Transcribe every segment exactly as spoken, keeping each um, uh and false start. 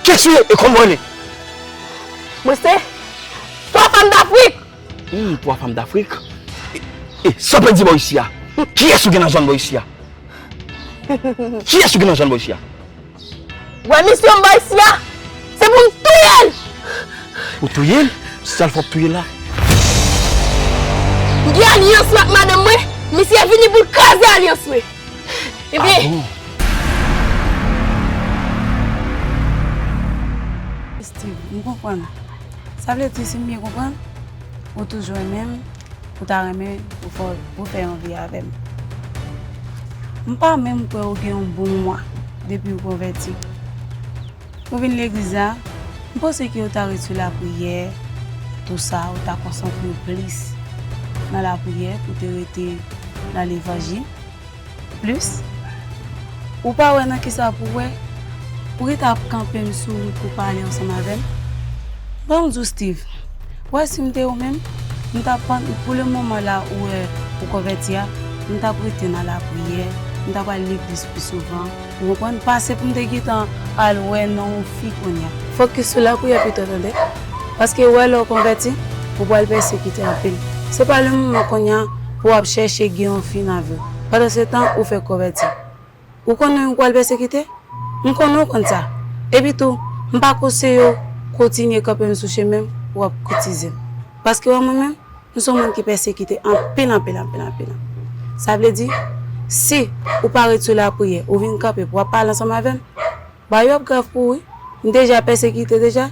Dechire e konvole. Mwen se twa fanm Dafrik. Hmm, twa fanm Dafrik. E, e, san pèdi bò isi a. Kiyès ou gen nan zòn bò isi a? Kiyès ou gen nan zòn bò isi a? Wè misye m bò isi a. Se pou m touye l. Ou touye l? Se sa l fè w touye l la? M gen alyans mwen ak madanm mwen. Misye vini pou l kraze alyans mwen. Epi. Ah bon? Steve, m konprann. Sa vle di, si m byen konprann, ou toujou renmen m, ou ta renmen pou fè, pou fè yon vi avè m. M pa menm kwè ou gen yon bon mwa depi ou konvèti. Ou vin legliz la, m panse ke ou ta ret sou lapriyè, tou sa, ou ta konsantre w plis nan lapriyè pou te rete nan levanjil. Plis, ou pa wè nan kisa pou wè, pou rete ap kanpe m sou wout pou pale ansanm avè m. Ban m di w, Steve, wè si m te ou menm, m t ap pann, pou le moman la ou wè ou konvèti a, m t ap rete nan lapriyè, m t ap al legliz pi souvan, ou konprann, pase pou m te gentan al wè nan yon fi kounye a. Fokis sou lapriyè pito, tande. Paske wè lè w konvèti, ou pral pèsekite anpil. Se pa le moman kounye a pou w ap chèche gen yon fi nan vi w. Pandan se tan, ou fèk konvèti. Ou konnen ou pral pèsekite? M konnen ou konn sa. Epi tou, m pa konseye w kontinye kanpe m sou chemen m pou w ap koutize m. Paske wè mwen menm, m se yon moun ki pèsekite anpil, anpil, anpil, anpil. Sa vle di, si ou pa ret sou lapriyè, ou vin kanpe pou w ap pale ansanm avè m, bagay yo ap grav pou ou wi. M deja pèsekite deja,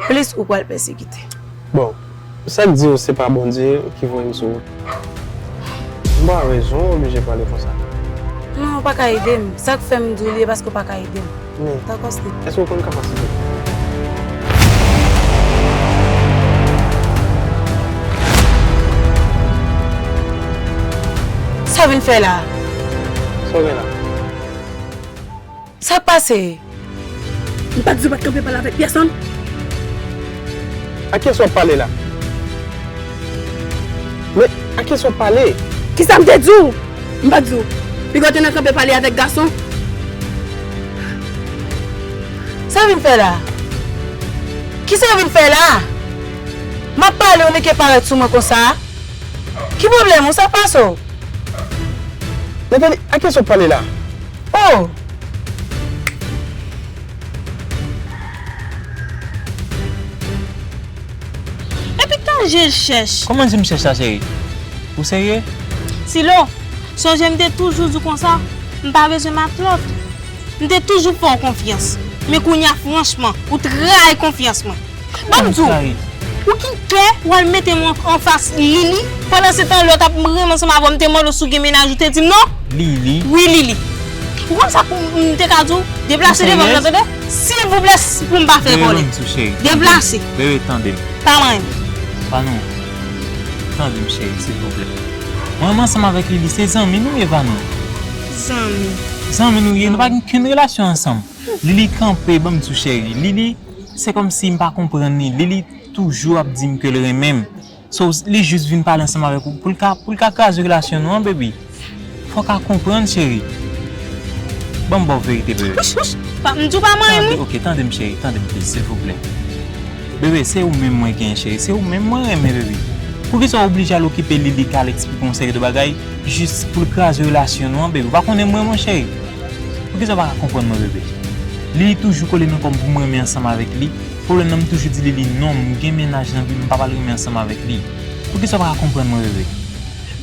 plis ou pral pèsekite. Bon, sa k di w se pa Bondye ki voye m sou wout? M pa wè rezon w oblije pale konsa. Non, ou pa ka ede m. Sa k fè m di w li, e paske ou pa ka ede m. Men, dakò, Steve. Èske w konn kapasite m? Sa w vin fè la? Sa w gen la? Sa k pase? M pa t di w pa t kanpe pale avèk pyèsonn? A kiyès w ap pale la? Men, a kiyès w ap pale? Kisa m te di w? M pa t di w. Piga w te nan kanpe pale avèk gason? Sa w vin fè la? Kisa w vin fè la? M ap pale, w nèk parèt sou mwen konsa? Ki pwoblèm ou? Sa k pase w? Men tande, a kiyès w ap pale la? Oh! Epi tan je l chèch. Kòman di m chèch la, cheri? Ou serye? Silo, sonje m te toujou di w konsa, m pa bezwen matlòt. M te toujou fè w konfyans. Men kounye a, franchman, ou trayi konfyans mwen. Ban m di w, ou gen kè w al mete m an, anfas Lili, pandan se tan lè w t ap renmen ansanm avè w, m te mande w si w gen mennaj, ou te di m non. Lili? Wi, Lili. Ou konn sa pou m te ka di w? Deplase devan m nan, tande? Silvouplè, s-, pou m pa fè kòlè. Bebe, ban m di w, cheri. Deplase. Bebe, tande m. Pa manyen m. Pa non. Tande m, cheri, silvouplè. Mwen menm ansanm avèk Lili, se zanmi nou ye, pa non? Zanmi. Zanmi nou ye, nou pa gen okenn relasyon ansanm. Lili kanpe, ban m di w, cheri. Lili, se kòmsi m pa konprann li. Lili toujou ap di m ke l renmen m. So, li jis vin pale ansanm avèk ou pou l ka, pou l ka kraze relasyon nou an, baby. Fò w ka konprann, cheri. Ban m ba w verite, baby. Wouch, wouch. Pa, m di w pa manyen m, wi. Tande, ok, tande m, cheri. Tande m, please, silvouplè. Bebe, se ou menm mwen genyen, cheri. Se ou menm mwen renmen, baby. Poukisa w oblije al okipe Lili k al eksplike w yon seri de bagay jis pou l kraze relasyon nou an, baby? Ou pa konnen mwen, mon cheri? Poukisa w pa ka konprann mwen, bebe? Lili toujou kole nan kò m pou m renmen ansanm avèk li. Pwoblèm nan, m toujou di Lili non, m gen mennaj nan vi m, m pa pral renmen ansanm avèk li. Poukisa w pa ka konprann mwen, bebe?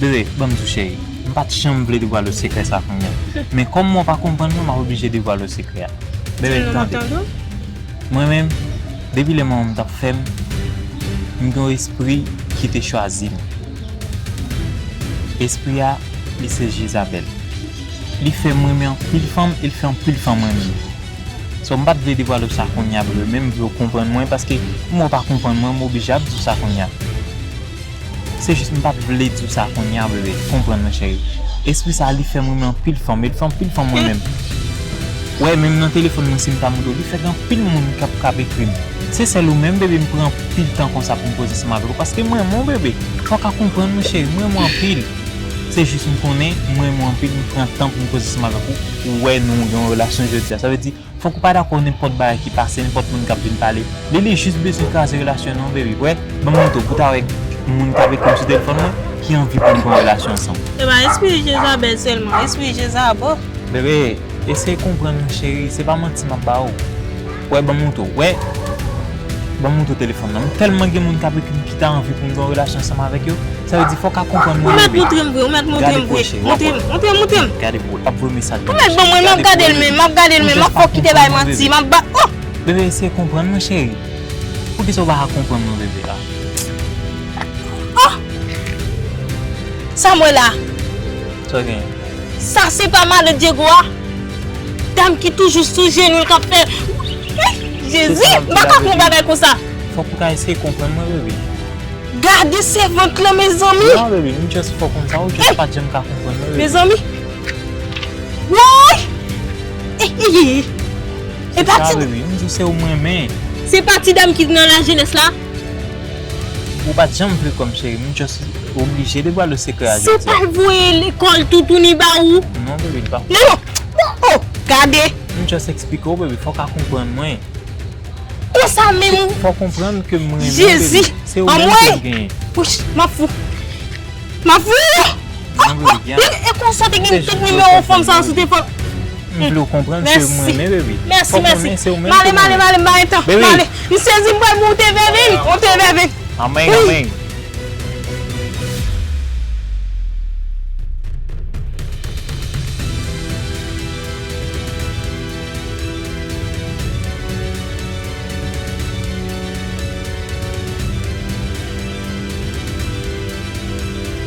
Bebe, ban m di w, cheri, m pa t janm vle devwale w sekrè sa kounye a. Men kòm mwen w pa konprann mwen, m ap oblije devwale w sekrè a. Bebe, tande. Mwen menm, depi lè manman m t ap fè m, m gen yon espri ki te chwazi m. Espri a, li se Jezabèl. Li fè m renmen anpil fanm e l fè anpil fanm renmen m. So, m pa t vle devwale w sa kounye a, bebe, men m vle w konprann mwen, paske m wè w pa konprann mwen, m oblije ap di w sa kounye a. Se jis m pa t vle di w sa kounye a, bebe. Konprann mwen, cheri. Espri sa a, li fè m renmen anpil fanm, e l fè anpil fanm renmen m. Wè, menm nan telefòn mwen, si m ta montre w, li fè gen anpil moun k ap, k ap ekri m. Se sèl ou menm, bebe, m pran anpil tan konsa pou m koze ansanm avèk ou, paske m renmen w, bebe. Fò w ka konprann mwen, cheri, m renmen w anpil. Se jis m konnen, m renmen w anpil, m pran tan pou m koze ansanm avèk ou, ou wè nou gen yon relasyon jodi a. Sa vle di, fòk ou pa dakò nenpòt bagay ki pase, nenpòt moun k ap vin pale. Lili jis bezwen kraze relasyon nou, baby. Wè, ban m montre w pou ta wè moun k ap ekri m sou telefòn mwen, ki anvi pou n gen yon relasyon ansanm. E pa espri Jezabèl sèlman, espri Jezabò. Bebe, eseye konprann mwen, cheri, se pa manti m ap ba ou. Wè, ban m montre w. Wè, ban m montre w telefòn nan. M tèlman gen moun k ap ekri m ki ta anvi pou m gen yon relasyon ansanm avèk yo. Sa vle di, fò w ka konprann mwen, bebe. Ou mèt montre m vre, ou mèt montre m vre. Montre m, montre m, montre m. Gade pou w, l ap voye mesaj. Ou mèt ban mwen, m ap gade l menm, m ap gade l menm, m ap fè w kite bay manti, m ap ba, oh! Bebe, eseye konprann mwen, cheri. Poukisa w pa ka konprann mwen, bebe, a? Oh! Sa m wè la. Sa w gen? Sa se pa madan Diego a? Dam ki toujou sou jenou l k ap fè. Jezi, m pa ka fè yon bagay konsa. Fòk ou ka eseye konprann mwen, bebe. Gade sèvant lan, mezanmi. Non, bebe, m just fè w konn sa, ou just pa t janm ka konprann mwen, bebe. Mezanmi. Woy! E, e, e, e. E pa ti, bebe, m di w se ou m renmen. Se pa ti dam ki nan lajenès la? Ou pa t janm vle kwè m, cheri. M just oblije devwale w sekrè a jodi a. Se pa l voye lekòl toutouni ba ou? Non, bebe, li pa. Non, non. Oh, oh, gade. M just eksplike w, bebe. Fò w ka konprann mwen. Konsa menm. Fò w konprann ke m renmen w, bebe. Jezi. Se ou menm ke m genyen. Wouch, m ap fou. M ap fou. Non, bebe, byen. E, e konsa w te gen tout nimewo fanm sa sou telefòn. M vle w konprann ke m renmen, bebe. Mèsi, mèsi. Fò w konnen se ou menm ke m renmen. M ale, m ale, m ale, m pa gen tan. M ale. M sezi, m pral moute vè vin, moute vè vin. Amèn, amèn.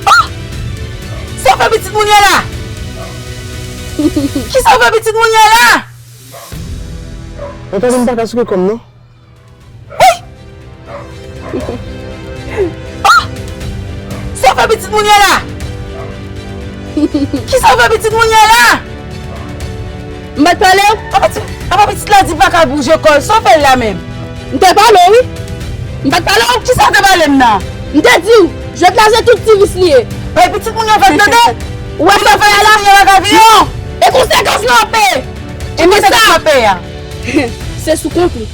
Oh! Sa w fè pitit moun yo la? Kisa w fè pitit moun yo la? Mwen pa konn pa ka souke kò m non. Wi! Oh! Sa w fè pitit moun yo la? Kisa w fè pitit moun yo la? M pa t pale w? Apa pitit, apa pitit la di pa ka bouje kò l, sa w fè l la menm? M te pale w, wi. M pa t pale w? Kisa w te pale m nan? M te di w, jwèt la se tout ti vis li ye. Bay pitit moun yo fè l tande? Ou wè sa w fè la? Non! E konsekans lan w ap peye! E konsekans lan w ap peye a? Se sou kont ou.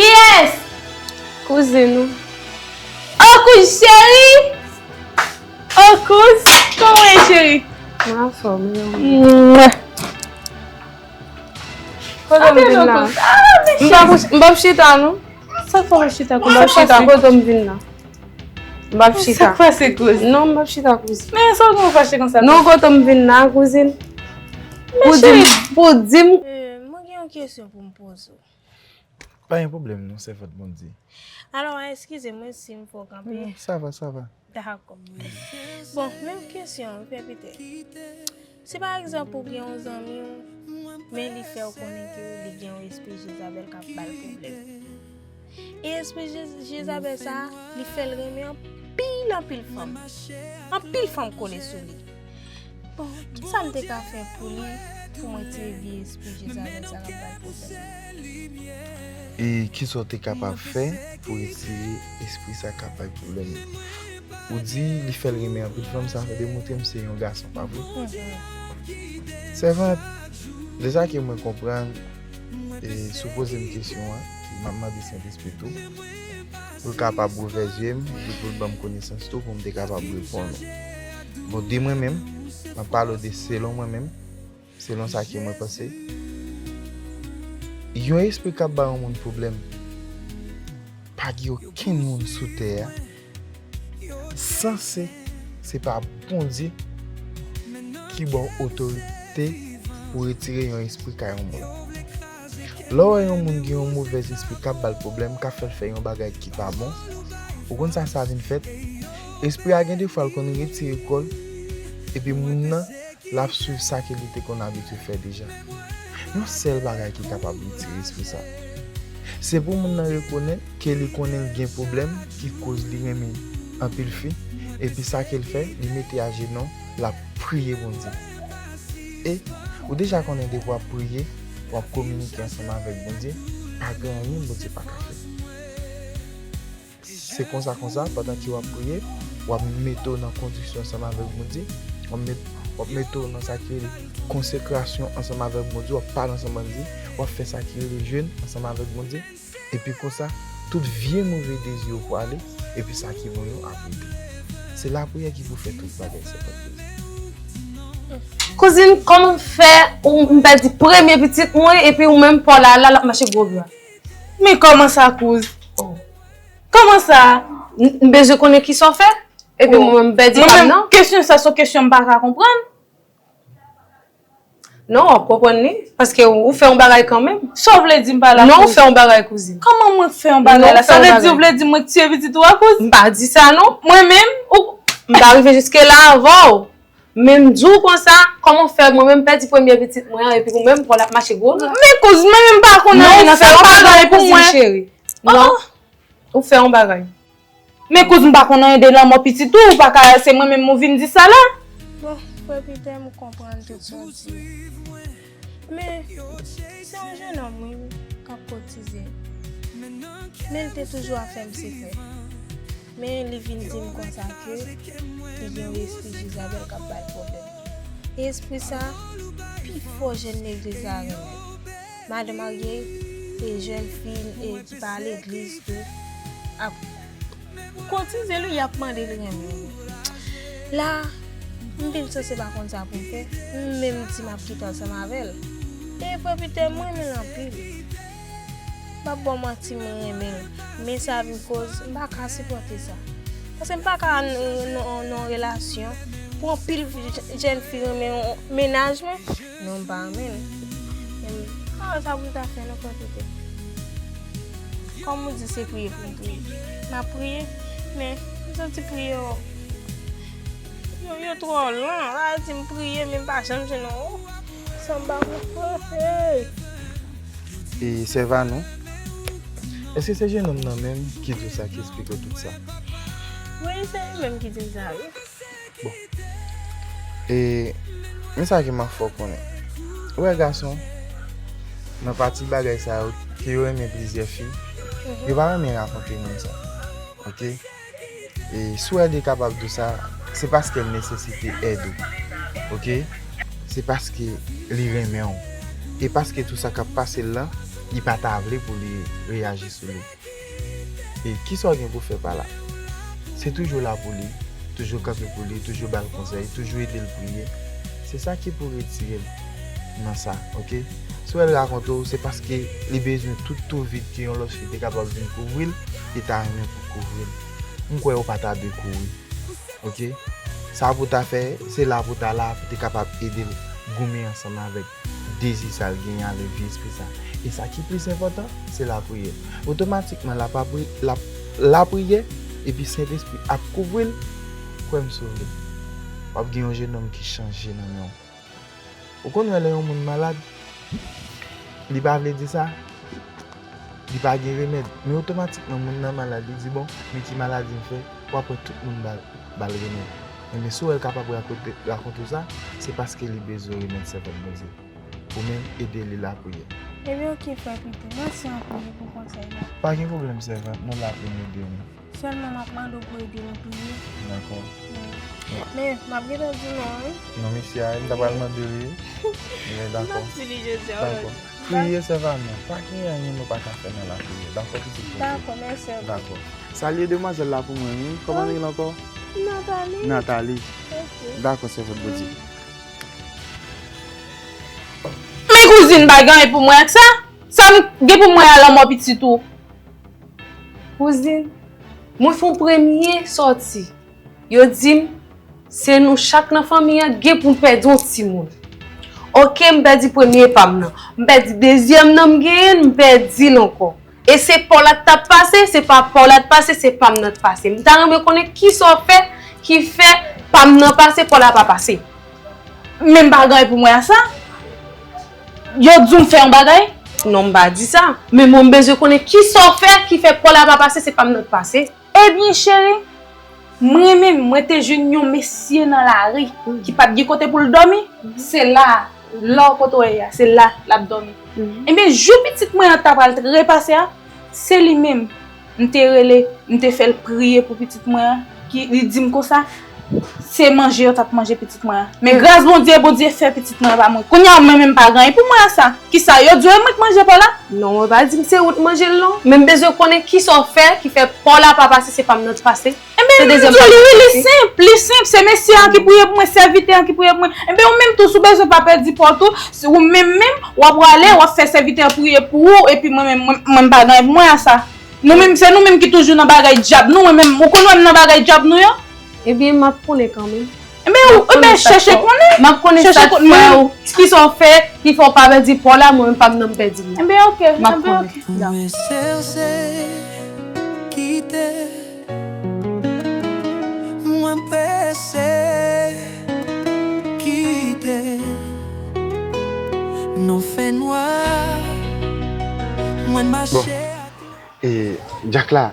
Kiyès? Kouzin ou. Oh, kouz cheri! Oh, kouz, kòman w ye, cheri? Mwen anfòm, e ou menm? Mwah. Kote m vin la? M p ap, m p ap chita, non. Sa k fè w chita? M p ap chita, kote m vin la? M p ap chita. Sa k pase, kouz? Non, m p ap chita, kouz. Men sa w gen w fache konsa? Non, kote m vin la, kouzin? Pou di m, pou di m. Eh, mwen gen yon kesyon pou m poze w. Pa gen pwoblèm, non, sèvant Bondye. Alò, eskize mwen si m fè w kanpe. Non, sa va, sa va. Dakò. Bon, menm kesyon an, Pè Pitè. Si pa egzanp ou gen yon zanmi w, men li fè w konnen ke li gen yon espri Jezabèl k ap ba l pwoblèm. E espri Je-, Jezabèl sa a, li fè l renmen anpil, anpil fanm. Anpil fanm kole sou li. Bon, kisa m te ka fè pou li, pou mwen tire vye espri Jezabèl sa k ap ba l pwoblèm? E kisa w te kapab fè pou retire espri sa k ap bay pwoblèm yo? Ou di li fè l renmen anpil fanm, sa demontre m se yon gason, pa vre? Mhm. Sèvant, de sa ke mwen konprann, e si w poze m kesyon an, ki M ap mande Sentespri tou pou l kapab ouvè zye m, epi pou l ban m konesans tou, pou m te kapab reponn ou. Bon, de mwen menm, m ap pale w de selon mwen menm, selon sa ke mwen panse. Yon espri k ap ba yon moun pwoblèm, pa gen okenn moun sou tè a sanse se pa Bondye ki ba w otorite pou retire yon espri kay yon moun. Lè w wè yon moun gen yon movèz espri k ap ba l pwoblèm, k ap fè l fè yon bagay ki pa bon, ou konn sa sa vin fèt? Espri a gen de fwa l konn retire kò l, epi moun nan l ap swiv sa ke li te konn abitye fè deja. Yon sèl bagay ki kapab retire espri sa, se pou moun nan rekonèt ke li konnen l gen pwoblèm ki koz li renmen anpil fi, epi sa ke l fè, li mete ajenou, l ap priye Bondye. E ou deja konnen depi w ap priye, w ap kominike ansanm avèk Bondye, pa gen anyen Bondye pa ka fè. Se konsa, konsa, pandan ke w ap priye, w ap mete w nan kondiksyon ansanm avèk Bondye, w ap met, w ap mete w nan sa ki rele konsekrasyon ansanm avèk Bondye, w ap pale ansanm Bondye, w ap fè sa ki rele jèn ansanm avèk Bondye, epi konsa, tout vye move dezi yo pwale, epi sa ki bon yo ap rete. Se lapriyè ki pou fè tout bagay, se pa Bondye. Kouzin, kòman fè ou m pèdi premye pitit mwen epi ou menm pa w la, la l ap mache gwo bra? Men kòman sa kouz? Kòman sa? M bezwen konnen kisa w fè epi mwen menm m pèdi pa m nan. Kesyon sa se yon kesyon m pa ka konprann. Non, w ap konprann li, paske ou fè yon bagay kanmenm. Sa w vle di m pa la kouz? Non, ou fè yon bagay kouzin. Kòman mwen fè yon bagay la? Sa vle di ou vle di mwen tiye pitit ou a kouz? M pa di sa non. Mwen menm, ou. M pa rive jiske la avè w. Men m di w konsa, kòman fè mwen menm pèdi premye pitit mwen an epi ou menm pa w la ap mache gwo bra? Men kouz, mwen menm m pa konn anyen nan sa, w ap pale pou mwen. Non, ou fè yon bagay. Men kouz, m pa konn anyen de lanmò pitit ou, ou pa ka, se mwen menm ou vin di sa la. Bon, frè Peter, m konprann tout sa w di. Men, se yon jennonm wi, k ap kotize. Men l te toujou ap fè m sekrè. Men li vin di m konsa ke li gen yon espri Jezabèl k ap ba l pwoblèm. E espri sa, pi fò jèn legliz la renmen l. Madan marye, e jèn fi e ki pa legliz tou, ap kotize l wi, y ap mande l renmen l. La, m vin sanse pa konn sa pou m fè, m menm di m ap kite ansanm avè l. E frè Peter, m renmen l anpil. M p ap ba w manti, m renmen l. Men sa vin koz m pa ka sipòte sa. Paske m pa ka nan yon relasyon pou anpil jèn fi renmen yon mennaj mwen. Non, m pa renmen l. Men m pa wè sa pou m ta fè non, frè Peter. Kòm ou di se priye pou m priye. M ap priye, men m santi priyè yo, yo, yo twò long. Sa vle di m priye, men m pa janm jwenn yon. Sa m pa konprann. Hey! E sè Vanou, èske se jennonm nan menm ki di w sa, ki eksplike w tout sa? Wi, se li menm ki di m sa, wi. Bon. E men sa ke m ap fè w konnen. Ou wè gason, nan pati bagay sa yo, ke yo renmen plizyè fi, yo pa renmen rakonte moun sa. Oke? E si w wè li kapab di w sa, se paske l nesesite èd ou. Oke? Se paske li renmen w. E paske tou sa k ap pase l lan, li pa ta vle pou li reyaji sou li. E kisa w gen pou fè pa la? Se toujou la pou li, toujou kanpe pou li, toujou ba l konsèy, toujou ede l priye. Se sa ki pou retire l nan sa, oke? Si w wè l rakonte w, se paske li bezwen tout twou vid ke yon lòt fi te kapab vin kouvri l, li ta renmen pou kouvri l. M kwè ou pa ta dwe kouri. Oke? Sa pou w ta fè, se la pou w ta la, pou w te kapab ede l goumen ansanm avèk dezi sa l genyen avèk vye espri sa. E sa ki plis enpòtan, se lapriyè. Otomatikman, l ap apri, l ap lapriyè, epi Sentespri ap kouvri l, kwè m si w vle. W ap gen yon jennonm ki chanje nan men w. Ou konn wè lè yon moun malad, li pa vle di sa, li pa gen remèd. Men otomatikman, moun nan malad, li di, bon, men ki maladi m fè, w ap wè tout moun ba l, ba l remèd. Enben, si w wè l kapab rakonte, rakonte w sa, se paske li bezwen remèd sèvant Bondye. Ou menm, ede li lapriyè. Ebyen, oke, frè Pete. Mèsi anpil wi pou konsèy la. Pa gen pwoblèm, sèvant. Nou la pou n ede nou. Sèlman m ap mande w pou ede mwen priye. Dakò. Men, m ap gentan di non wi. Non, mesye a, m ta pral mande l wi. Men dakò. M ap di li jodi a. Dakò. Priye sèvamman. Pa gen anyen nou pa ka fè nan lapriyè. Dakò, pitit Bondye? Dakò, mèsi anpil. Dakò. Salye demwazèl la pou mwen, wi. Kòman li rele ankò? Nathalie. Nathalie. Ok. Dakò, sèvant Bondye. Men kouzin, pa gen anyen pou mwen ak sa. Sa m gen pou mwen a lanmò pitit ou? Kouzin, mwen fè yon premye sòti. Yo di m, se nou chak nan fanmi an gen pou n pèdi yon timoun. Oke, m pèdi premye pa m nan. M pèdi dezyèm nan m genyen, m pèdi l ankò. E se pa w la t ap pase, se pa pa w la t pase, se pa m nan t pase. M ta renmen konnen kisa w fè ki fè pa m nan pase, pa w la pa pase. Men m pa gen anyen pou mwen a sa. Yo di w m fè yon bagay? Non, m pa di sa. Men mwen, m bezwen konnen kisa w fè ki fè pa w la pa pase, se pa m nan t pase. Ebyen, cheri, mwen menm, mwen te jwenn yon mesye nan lari ki pa t gen kote pou l dòmi. Se la, la kote w ye a, se la l ap dòmi. Ebyen, jou pitit mwen an ta pral trepase a, se li menm, m te rele, m te fè l priye pou pitit mwen an, ki, li di m konsa, se manje yo t ap manje pitit mwen an. Men gras Bondye, Bondye fè pitit mwen an pa mouri. Kounye a, mwen menm pa gen anyen pou mwen a sa. Kisa, yo di w e mwen k manje pa w la? Non, mwen pa di m se ou t manje l non. Men m bezwen konnen kisa w fè ki fè pa w la pa pase, se pa m nan t pase. Enben, m di w li, wi, li senp, li senp. Se mesye an ki priye pou mwen, sèvitè an ki priye pou mwen. Enben, ou menm tou, si w bezwen pa pèdi pa w tou, si ou menm menm, w ap prale, w ap fè sèvitè an priye pou ou, epi mwen menm, mwen, mwen m pa gen anyen pou mwen a sa. Nou menm, se nou menm ki toujou nan bagay dyab nou, mwen menm, ou konn wè m nan bagay dyab nou yo? Ebyen, m ap konnen kanmenm. Enben, ou, enben, chèche konnen. M ap konnen sa k fè w, kisa w fè, ki fè w pa pèdi pa w la, mwen menm pa m nan m pèdi l. Enben, oke, m ap konnen. Mwen sèse kite, mwen prese kite nan fènwa, mwen mache. E, Dyak la,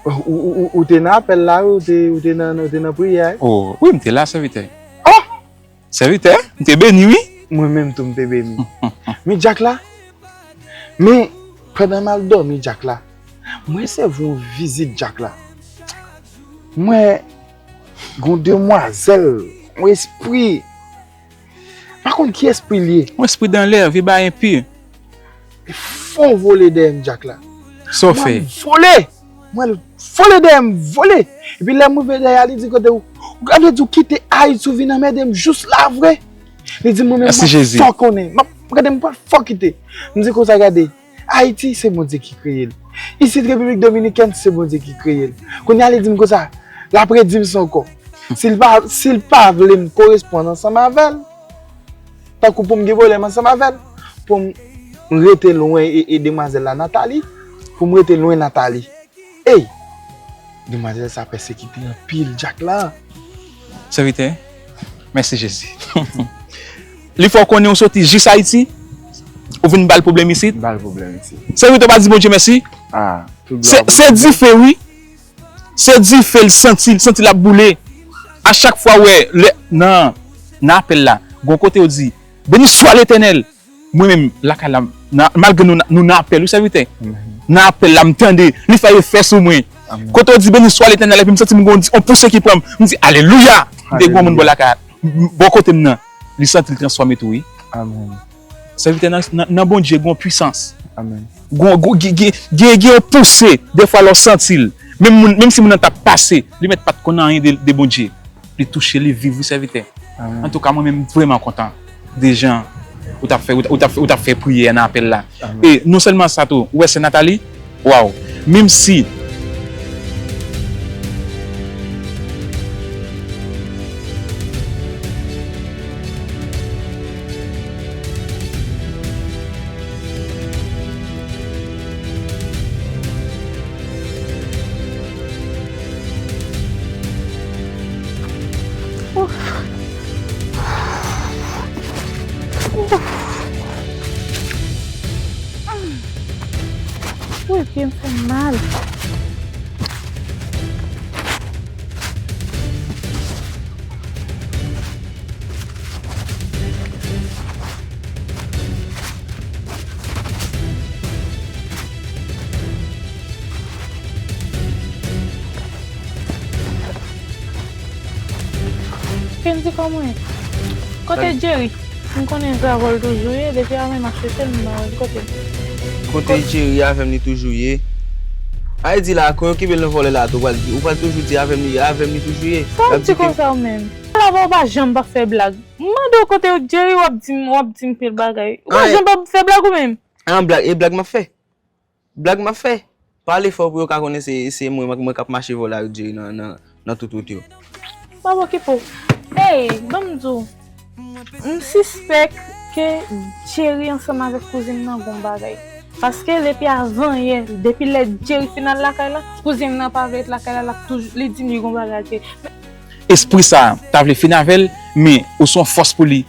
ou, ou, ou, ou te nan apèl la, wi, ou te, ou te nan, ou te nan priyè a, wi? O, wi, m te la, sèvitè. O! Sèvitè, m te beni, wi. Mwen menm tou, m te beni. Men Dyak la, men pandan m al dòmi, Dyak la, mwen resevwa yon vizit, Dyak la. Mwen, gon demwazèl, yon espri. M pa konn ki espri l ye. Yon espri dan lè, vye bagay enpi. Fò vole dèyè m, Dyak la. Sa w fè? Mwen vole! Mwen vole dèyè m, vole! Epi lè m rive dèyè a, li di kote w, gade di w kite Ayiti, w vin anmède m jous la vre. Li di mwen menm m ap fò konnen. M ap gade m pral fò kite. M di konsa gade, Ayiti se Bondye ki kreye l. Isit Repiblik Dominikèn se Bondye ki kreye l. Kounye a li di m konsa, l ap redi m sa ankò. Si l pa, si l pa vle m koresponn ansanm avè l, tankou pou m gen pwoblèm ansanm avè l, pou m rete lwen e, e demwazèl la Nathalie, pou m rete lwen Nathalie. Ey! Demwazèl sa pèsekite anpil, Dyak la. Sèvitè, mèsi Jezi. Li fè w konnen w soti jis Ayiti, ou vin ba l pwoblèm isit. Ba l pwoblèm isit. Sèvitè, w pa di Bondye mèsi. Ah, tout glwa pou Bondye. Se, se dife, wi. Se dife, l santi, l santi l ap boule. A chak fwa, w wè, lè, nan, nan apèl la, gon kote yo di, Béni soit l'Éternel. Mwen menm, lakay la, nan, malgre nou, nou nan apèl, wi, sèvitè. Nan apèl la, m tande, li fè efè sou mwen. Kote w di, Béni soit l'Éternel, epi m santi m gon, on pouse ki pran m. M di, Alelouya! M te gon moun bò lakay, bò kote m nan. Li santi l transfòme tou, wi. Sèvitè, nan, nan, nan Bondye, gon pwisans. Gon, gon, gen, gen, gen, gen yon pouse, defwa lè w santi l. Menm moun, menm si moun nan t ap pase, li mèt pa t konn anyen de, de Bondye. Li touche, li viv, wi, sèvitè. Antouka, mwen menm, m vrèman kontan de jan ou t ap fè, ou t, ou t ap fè, ou t ap fè priyè nan apèl la. E non sèlman sa tou, ou wè sè Nathalie, waw, menm si Ouf. Ouf. Wi, pye m fè m mal. Kendy, kòman w ye? Kote Jerry? M konnen se avè l toujou ye, depi avan m ap chèche l, m pa wè l kote. Kote Jerry avè m li toujou ye. Ay di la, kon yo kenbe l nan vòlè la tou, ou pral, ou pral toujou di avè m li, avè m li toujou ye. Sa w ap di konsa ou menm? Ala w pa janm pa fè blag. M mande w kote Jerry, w ap di m, w ap di m pil bagay. Ou pa janm pa fè blag ou menm? An blag, e blag m ap fè. Blag m ap fè. Pale fò pou yo ka konnen se, se mwen, mwen k ap mache vòlè ak Jerry nan, nan, nan tout wout yo. M ap okipe w. Ey, ban m di w. M sispèk ke Jerry ansanm avèk kouzin m nan gon bagay. Paske depi avan yè, depi lè Jerry fin al lakay la, kouzin m nan pa vle ret lakay la, l ap toujou, li di m li gon bagay ak Jerry. Espri sa a ta vle fin avè l, men ou se yon fòs pou li.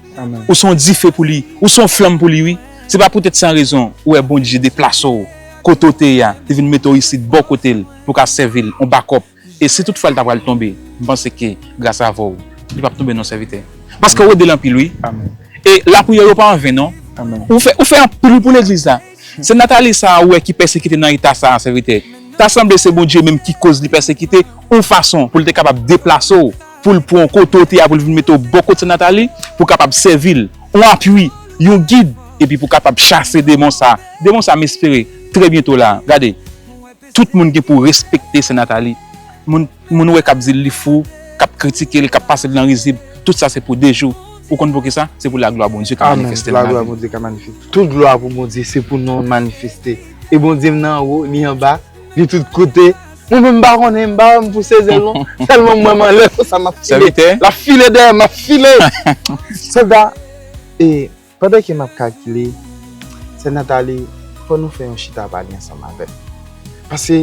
Ou se yon dife pou li. Ou se yon flanm pou li, wi. Se pa poutèt san rezon ou wè Bondye deplase w kote w te ye a, li vin mete w isit bò kote l pou w ka sèvi l, yon bakòp. E si toutfwa l ta pral tonbe, m panse ke gras avè w, li p ap tonbe non, sèvitè. Paske w ede l anpil, wi. E lapriyè w yo pa anven, non. Ou fè, ou fè anpil pou legliz la. Sè Nathalie sa a ou wè ki pèsekite nan eta sa a, sèvitè. Ta sanble se Bondye menm ki koz li pèsekite, yon fason pou l te kapab deplase w, pou l pran w kote w te a, pou l vin mete w bò kot Sè Nathalie, pou w kapab sèvi l, yon apui, yon gid, epi pou w kapab chase demon sa a. Demon sa a, m espere, trè byento la, gade, tout moun gen pou respekte Sè Nathalie. Moun, moun ou wè k ap di l li fou, k ap kritike l, k ap pase l nan rizib, tout sa se pou de jou. Ou konn poukisa? Se pou laglwa Bondye ka manifeste nan lavi. Laglwa Bondye ka manifeste. Tout glwa pou Bondye, se pou non l manifeste. E Bondye m nan anwo, li anba, li tout kote. Mwen menm m pa konnen, m pa wè m pouse zèl non. Sèlman m wè m anlè konsa m ap file. L ap file dèyè m, m ap file. Sèlda, e Pandan ke m ap kalkile, sè Nathalie, fò nou fè yon chita pale ansanm avè l. Paske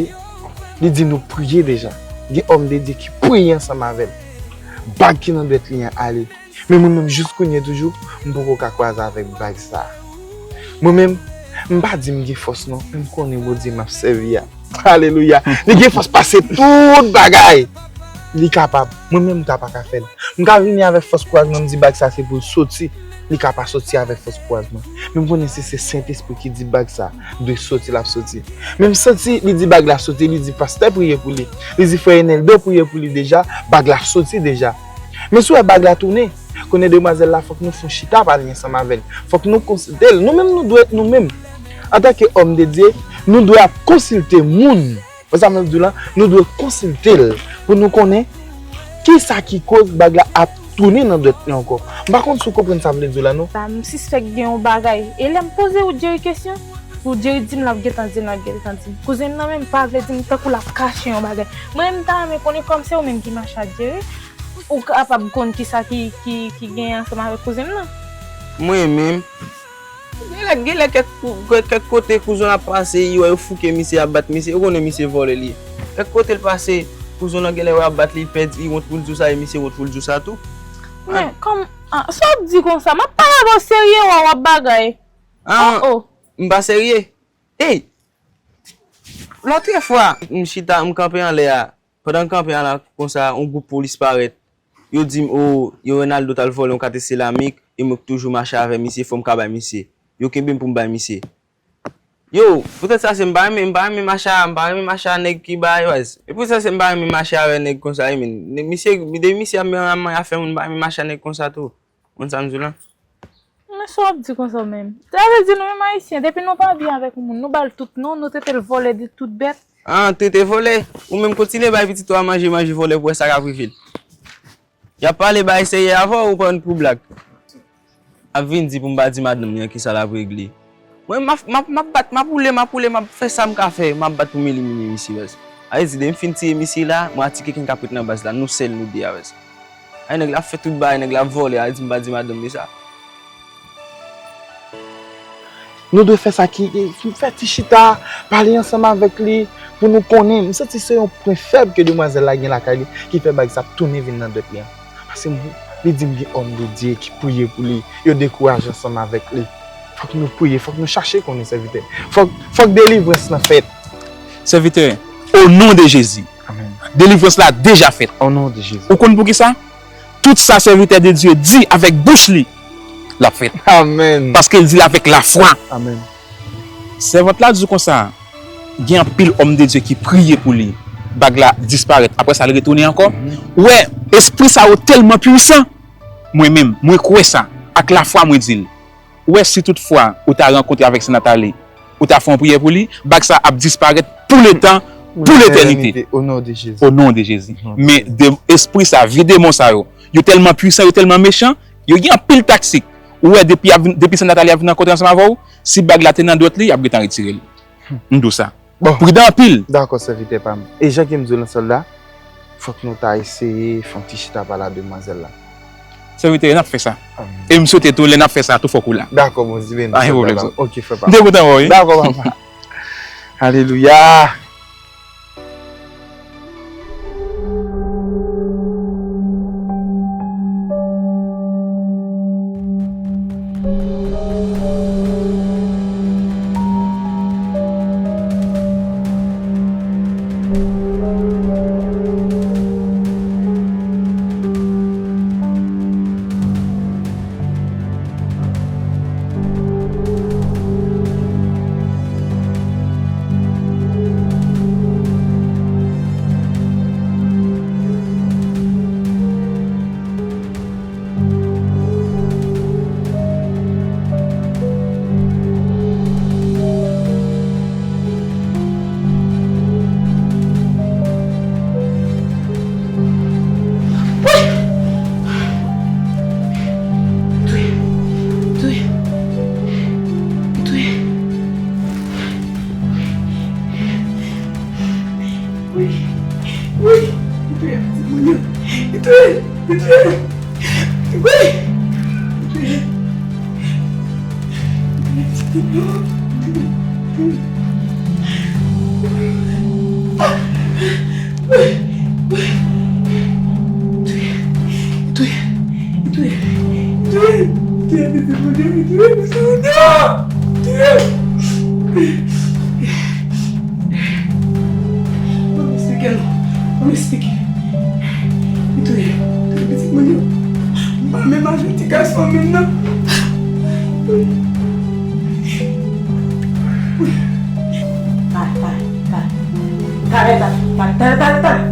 li di nou priye deja. Gen òm de Dye ki priye ansanm avè l. Bag ki nan dwèt li an ale. Men mwen menm jis kounye toujou, m poko ka kwaze avèk bag sa. Mwen menm, m pa di m gen fòs non, men m konnen Bondye m ap sèvi a. Alelouya. Li gen fòs pase tout bagay. Li kapab. Mwen menm m ta pa ka fè l. M ka vini avèk fòs kouraj mwen, m di bag sa se pou l soti. Li ka pa soti avèk fòs kouraj mwen. Men m konnen si se Sentespri ki di bag sa dwe soti, l ap soti. Men m santi li di bag la soti, li di pastè priye pou li. Li di frè Eneldo priye pou li deja, bag la soti deja. Men si w wè bag la tounen, konnen demwazèl la fòk nou fè yon chita pale ansanm avè l. Fòk nou konsilte l. Nou menm nou dwe, nou menm, antanke òm de Dye, nou dwe ap konsilte moun. Wè sa m ap di w la, nou dwe konsilte l pou nou konnen kisa ki koz bag la ap tounen nan dwèt li ankò. M pa konn si w konprann sa m vle di w la non. M sispèk gen yon bagay. E lè m poze Woodjerry kesyon, Woodjerry di m l ap gentan di l, l ap gentan di m. Kouzen m nan menm pa vle di m tankou l ap kache yon bagay. Mwen menm m ta renmen konnen kòm se ou menm ki mache ak Jerry, ou kapab konn kisa ki, ki, ki genyen ansanm avèk kouzen m nan. Mwen menm, Genlè, genlè kèk, kèk kote kouzon ap pase, li wè yo fouke misye, ap bat misye, yo konnen misye vòlè li ye. Kèk kote l pase, kouzon nan genlè wè ap bat li, li pèdi, li wont pou l di w sa, e misye wont pou l di w sa tou. Men, kòm, ah, sa w ap di konsa? M ap pale avè w serye, w a, w ap bagay. Ah, oh, oh. M pa serye. Ey! Lòt fwa, m chita, m kanpe anlè a. Pandan m kanpe a la konsa, yon gwoup polis parèt. Yo di m, o, yo Renaldo t al vòlè yon kate seramik, e mwen k toujou mache avè misye, fò m ka bay misye. Yo kenbe m pou m bay misye. Yo, poutèt sa se m pa renmen, m pa renmen mache a, m pa renmen mache a nèg ki bay, baz. E poutèt sa se m pa renmen mache avè nèg konsa, wi, men. Misye, depi misye ap manyen afè moun, m pa renmen mache a nèg konsa tou. Konn sa m di w la? Men sa w ap di konsa w menm? Sa vle di nou menm Ayisyen, depi nou pa byen avèk yon moun, nou ba l tout non, nou trete l vòlè de tout bèt. Ah, trete vòlè? Ou menm kontinye bay pitit ou a manje, manje vòlè pou wè sa k ap rive l. Y ap pale bagay serye avè w, ou pran pou blag. Ap vin di pou m pa di madanm li an kisa l ap regle. Mwen, m ap, m ap, m ap bat, m ap woule, m ap woule, m ap fè sa m ka fè, m ap bat pou m elimine misye, baz. Sa vle di, depi m fin tiye misye la, mwen atike kenn k ap ret nan baz la, nou sèl nou de a, baz. Ay, nèg la ap fè tout bagay, nèg la ap vòlè, a di m pa di madanm li sa. Nou dwe fè sa ki, ki fè ti chita, pale ansanm avèk li, pou nou konnen. M santi se yon pwen fèb ke demwazèl la gen lakay li, ki fè bag sa ap tounen vin nan dwèt li an. Paske m, li di m gen òm de Dye ki priye pou li, yo dekouraje ansanm avèk li. Fòk nou priye, fòk nou chache konnen sèvitè. Fòk, fòk delivrans lan fèt. Sèvitè, o non de Jezi, delivrans la deja fèt. O non de Jezi. Ou konn poukisa? Tout sa sèvitè de Dye di avèk bouch li, l ap fèt. Amèn. Paske l di l avèk lafwa. Amèn. Sèvant la di w konsa, gen anpil òm de Dye ki priye pou li. Bag la disparèt. Apre sa, l retounen ankò. Ou wè, espri sa yo tèlman pwisan. Mwen menm, mwen kwè sa. Ak lafwa, mwen di l, ou wè, si toutfwa ou ta rankontre avèk sè Nathalie, ou ta fè yon priyè pou li, bag sa ap disparèt pou letan, pou letènite. Au nom de Jésus. O non de Jezi. Men de, espri sa, vye demon sa yo, yo tèlman pwisan, yo tèlman mechan, yo gen anpil taktik. Ou wè, depi, depi sè Nathalie ap vin rankontre ansanm avè w, si bag la te nan dwèt li, y ap gentan retire l. M di w sa. Bon. Pridan anpil. Dakò, sèvitè pa m. E jan ke m di w nan sòl la, fòk nou ta eseye fè yon ti chita pale a demwazèl la. Sèvitè, n ap fè sa. E m swete tou, lè n ap fè sa, tou fòk ou la. Dakò, Bondye beni. Pa gen pwoblèm, sa. Ok, frè pa m. M te kontan wè w, wi. Dakò, papa. Alelouya. Wi, wi, li touye pitit mwen yo. Li touye, li touye. Wi, li touye. Li touye pitit mwen yo. Wi, wi. Li touye, li touye, li touye, li touye, li touye pitit mwen yo, li touye pitit mwen yo. Li touye. Ban m eksplike nou. Ban m eksplike. Li touye. Touye pitit mwen yo. M pa menm avèk ti gason menm nan. Pale, pale, pale. Talè, talè, talè, talè, talè, talè.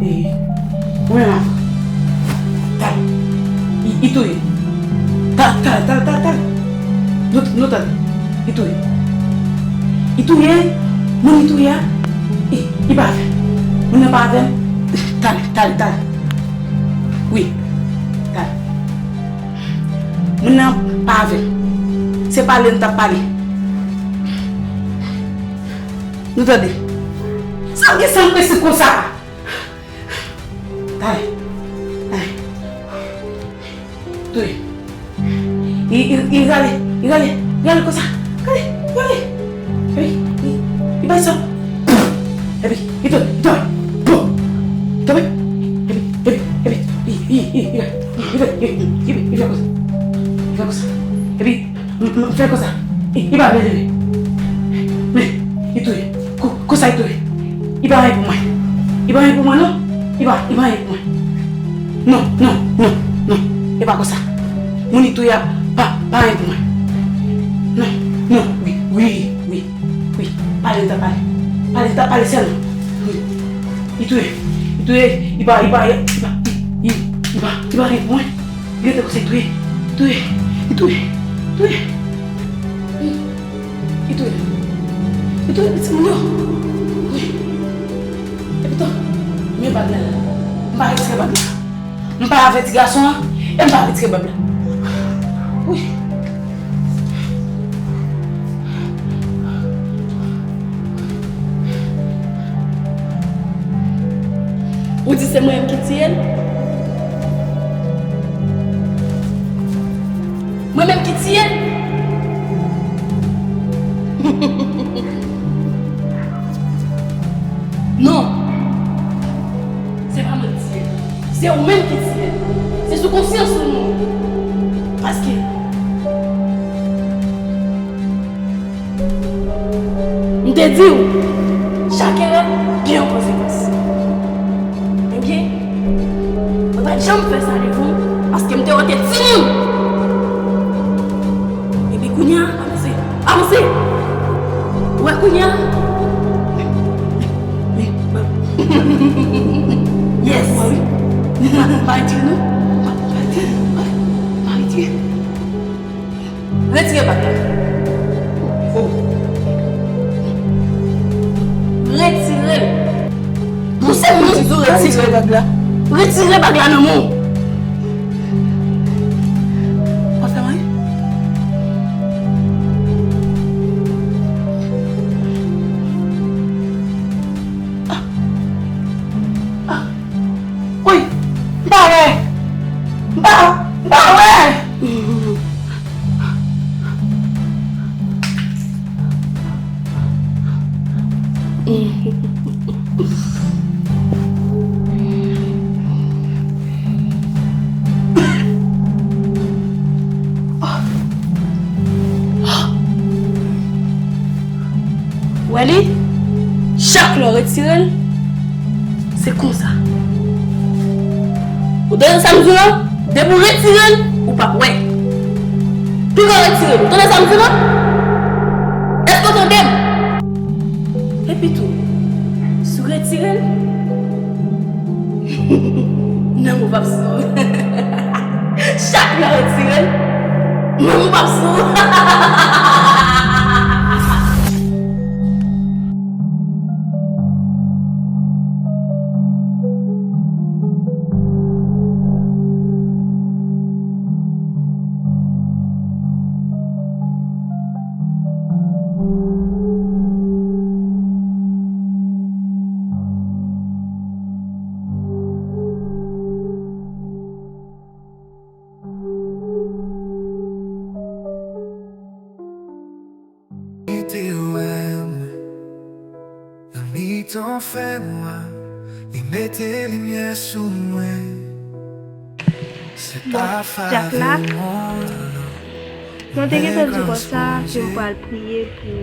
E, ou menm ankò. Talè. I, i touye. Talè, talè, talè, talè, talè. Nou, nou tande. I touye. I touye. Moun i touye a. I, i pa avè m. Moun nan pa avè m. Talè, talè, talè. Wi. Talè. Moun nan pa avè m. Se pale n t ap pale. Nou tande. Sa m gen sa m prese konsa. Talè. Talè. Touye. I, i, i rale, i rale, i rale konsa. Gade, gade. Epi, i, i bay sa. Epi, i tonbe, i tonbe. Bom! Tonbe. Epi, epi, epi, i, i, i, i, i, i, i, i, i fè konsa. I fè konsa. Epi, M, m, m fè konsa. I, i pa vle leve. Men, i touye. Kou, kou sa i touye. I pa anyen pou mwen. I pa anyen pou mwen, non. I pa, i pa anyen pou mwen. Non, non, non, non. E pa konsa. Moun i touye a pa, pa anyen pou mwen. Non, non, wi, wi, wi, wi. Pale, n ta pale. Pale, n ta pale sèlman. Wi. I touye. I touye. I pa, i pa, i pa, i, i, i pa, i pa anyen pou mwen. Li rete konsa, li touye, li touye, li touye, li touye. Li touye. Li touye pitit moun yo. Wi. Epi tou, men bag la. M pa retire bag la. M pa avèti gason an, e m pa retire bag la. Wi. Ou di se mwen menm ki tiye l? Mwen menm ki tiye l? Non. Se pa mwen ki tiye l. Se ou menm ki tiye l. Se sou konsyans ou nou. Paske m te di w, chak erè gen yon konsekans. Ebyen, mwen pa t janm fè sa devan w, paske m te wè w te timoun. Epi kounye a, avanse, avanse. Ou wè kounye a? Men, men, men, yes. Ou wè wi. M pa, m pa retire non. M pa, m pa retire non. M pa, m pa retire. Retire bag la. Oh. Retire l. Pouse m di w retire bag la. Retire bag la nan men w. Pa fè anyen. Ah. Ah. Woy! M pa wè! M pa, m pa wè! Wè li? Chak lè w retire l, se konsa. Ou tande sa m di w la? Depi w retire l, ou p ap wè. Piko retire l. Ou tande sa m di w la? Èske w tande m? Epi tou, si w retire l, nanm ou p ap sou. Chak lè w retire l, nanm ou p ap sou. Kite w wè m nan mitan fènwa, li mete limyè sou mwen. Se pa favè mwen. Mwen te gentan di konsa ke m pral priye pou,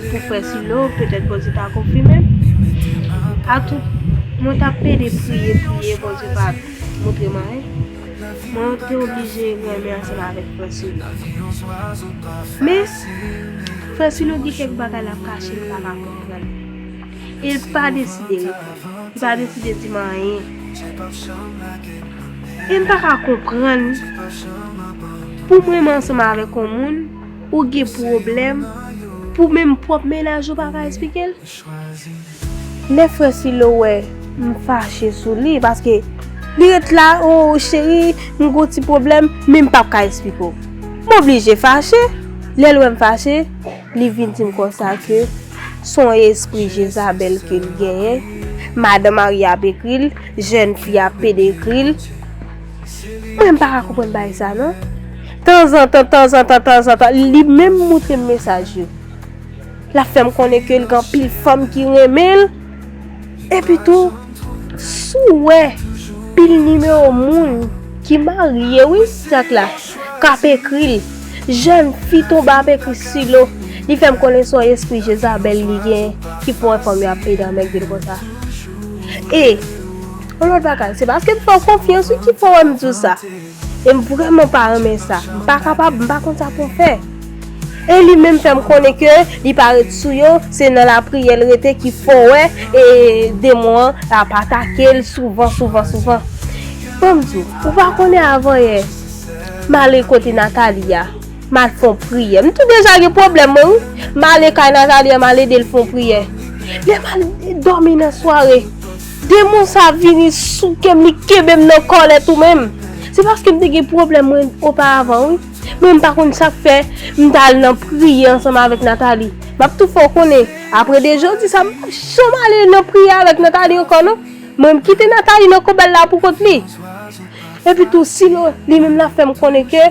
pou frè Silo, petèt Bondye ta konfime m. Atout, mwen t ap pede priye, priye, Bondye pa montre m anyen. Mwen te oblije renmen ansanm avèk frè Silo. Men, frè Silo gen kèk bagay l ap kache, m pa ka konprann. E l pa deside reponn. Li pa deside di m anyen. E m pa ka konprann. Pou m renmen ansanm avèk yon moun, ou gen pwoblèm, pou menm pwòp mennaj ou pa ka esplike l. Lè frè Silo wè m fache sou li, paske li ret la, "O cheri, m gon ti pwoblèm, men m p ap ka esplike w." M oblije fache. Lè l wè m fache, li vin di m konsa ke se yon espri Jezabèl ke l genyen. Madan marye ap ekri l, jèn fi ap pede ekri l. Mwen, m pa ka konprann bagay sa, non. Tanzantan, tanzantan, tanzantan, li menm montre m mesaj yo. L ap fè m konnen ke l gen anpil fanm ki renmen l. Epi tou, si w wè pil nimewo moun ki marye, wi, Jack la, k ap ekri l, jèn fi tonbe ap ekri Silo, li fè m konnen se yon espri Jezabèl li gen ki fè w wè fanm yo ap pede anmègde l konsa. E, yon lòt bagay, se paske m fè w konfyans, wi, ki fè w wè m di w sa. E m vrèman pa renmen sa. M pa kapab, m pa konn sa pou m fè. E li menm fè m konnen ke li pa ret sou yo, se nan lapriyè l rete ki fè w wè, e demon an ap atake l souvan, souvan, souvan. Ban m di w, ou pa konnen avanyè m ale kote Nathalie a, m al fè yon priyè. M tou deja gen pwoblèm mwen, wi. M ale kay Nathalie a, m al ede l fè yon priyè. Lè m al dòmi nan sware, demon sa vini souke m, li kenbe m nan kòlèt ou menm. Se paske m te gen pwoblèm mwen oparavan, wi. Men m pa konn sa k fè m t al nan priyè ansanm avèk Nathalie. M ap tou fè w konnen, apre de jodi sa, m pa janm ale nan priyè avèk Nathalie ankò, non. Mwen, m kite Nathalie nan konbèl la pou kont li. Epi tou, Silo, li menm, l ap fè m konnen ke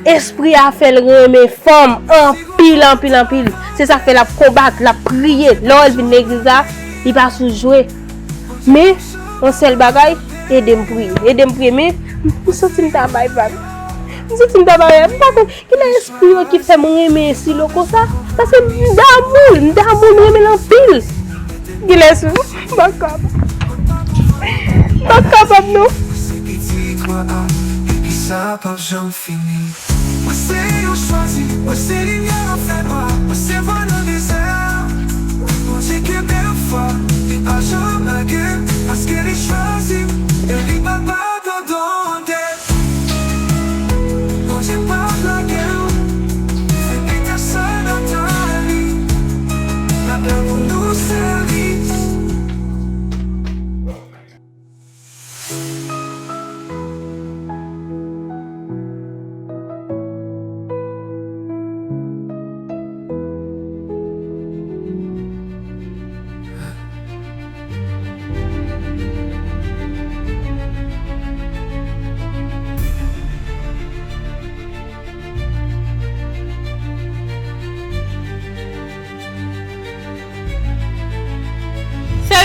espri a fè l renmen fanm anpil, anpil, anpil. Se sa k fè l ap konbat, l ap priye. Lè w wè l vin legliz la, li pa sou jwe. Men, yon sèl bagay, ede m priye. Ede m priye, men m santi m ta bay vag. M santi m ta bay vag. M pa konn kilè espri yo ki fè m renmen Silo konsa. Paske m damou l, m damou l, m renmen l anpil. Kilè sou, m pa kapab. M pa kapab, non. Mwen se yon chwazi, mwen se limyè nan fènwa, mwen se van nan dezè. Bondye kenbe m fò, li pa janm lage m, paske li chwazi m, e li p ap abandone m.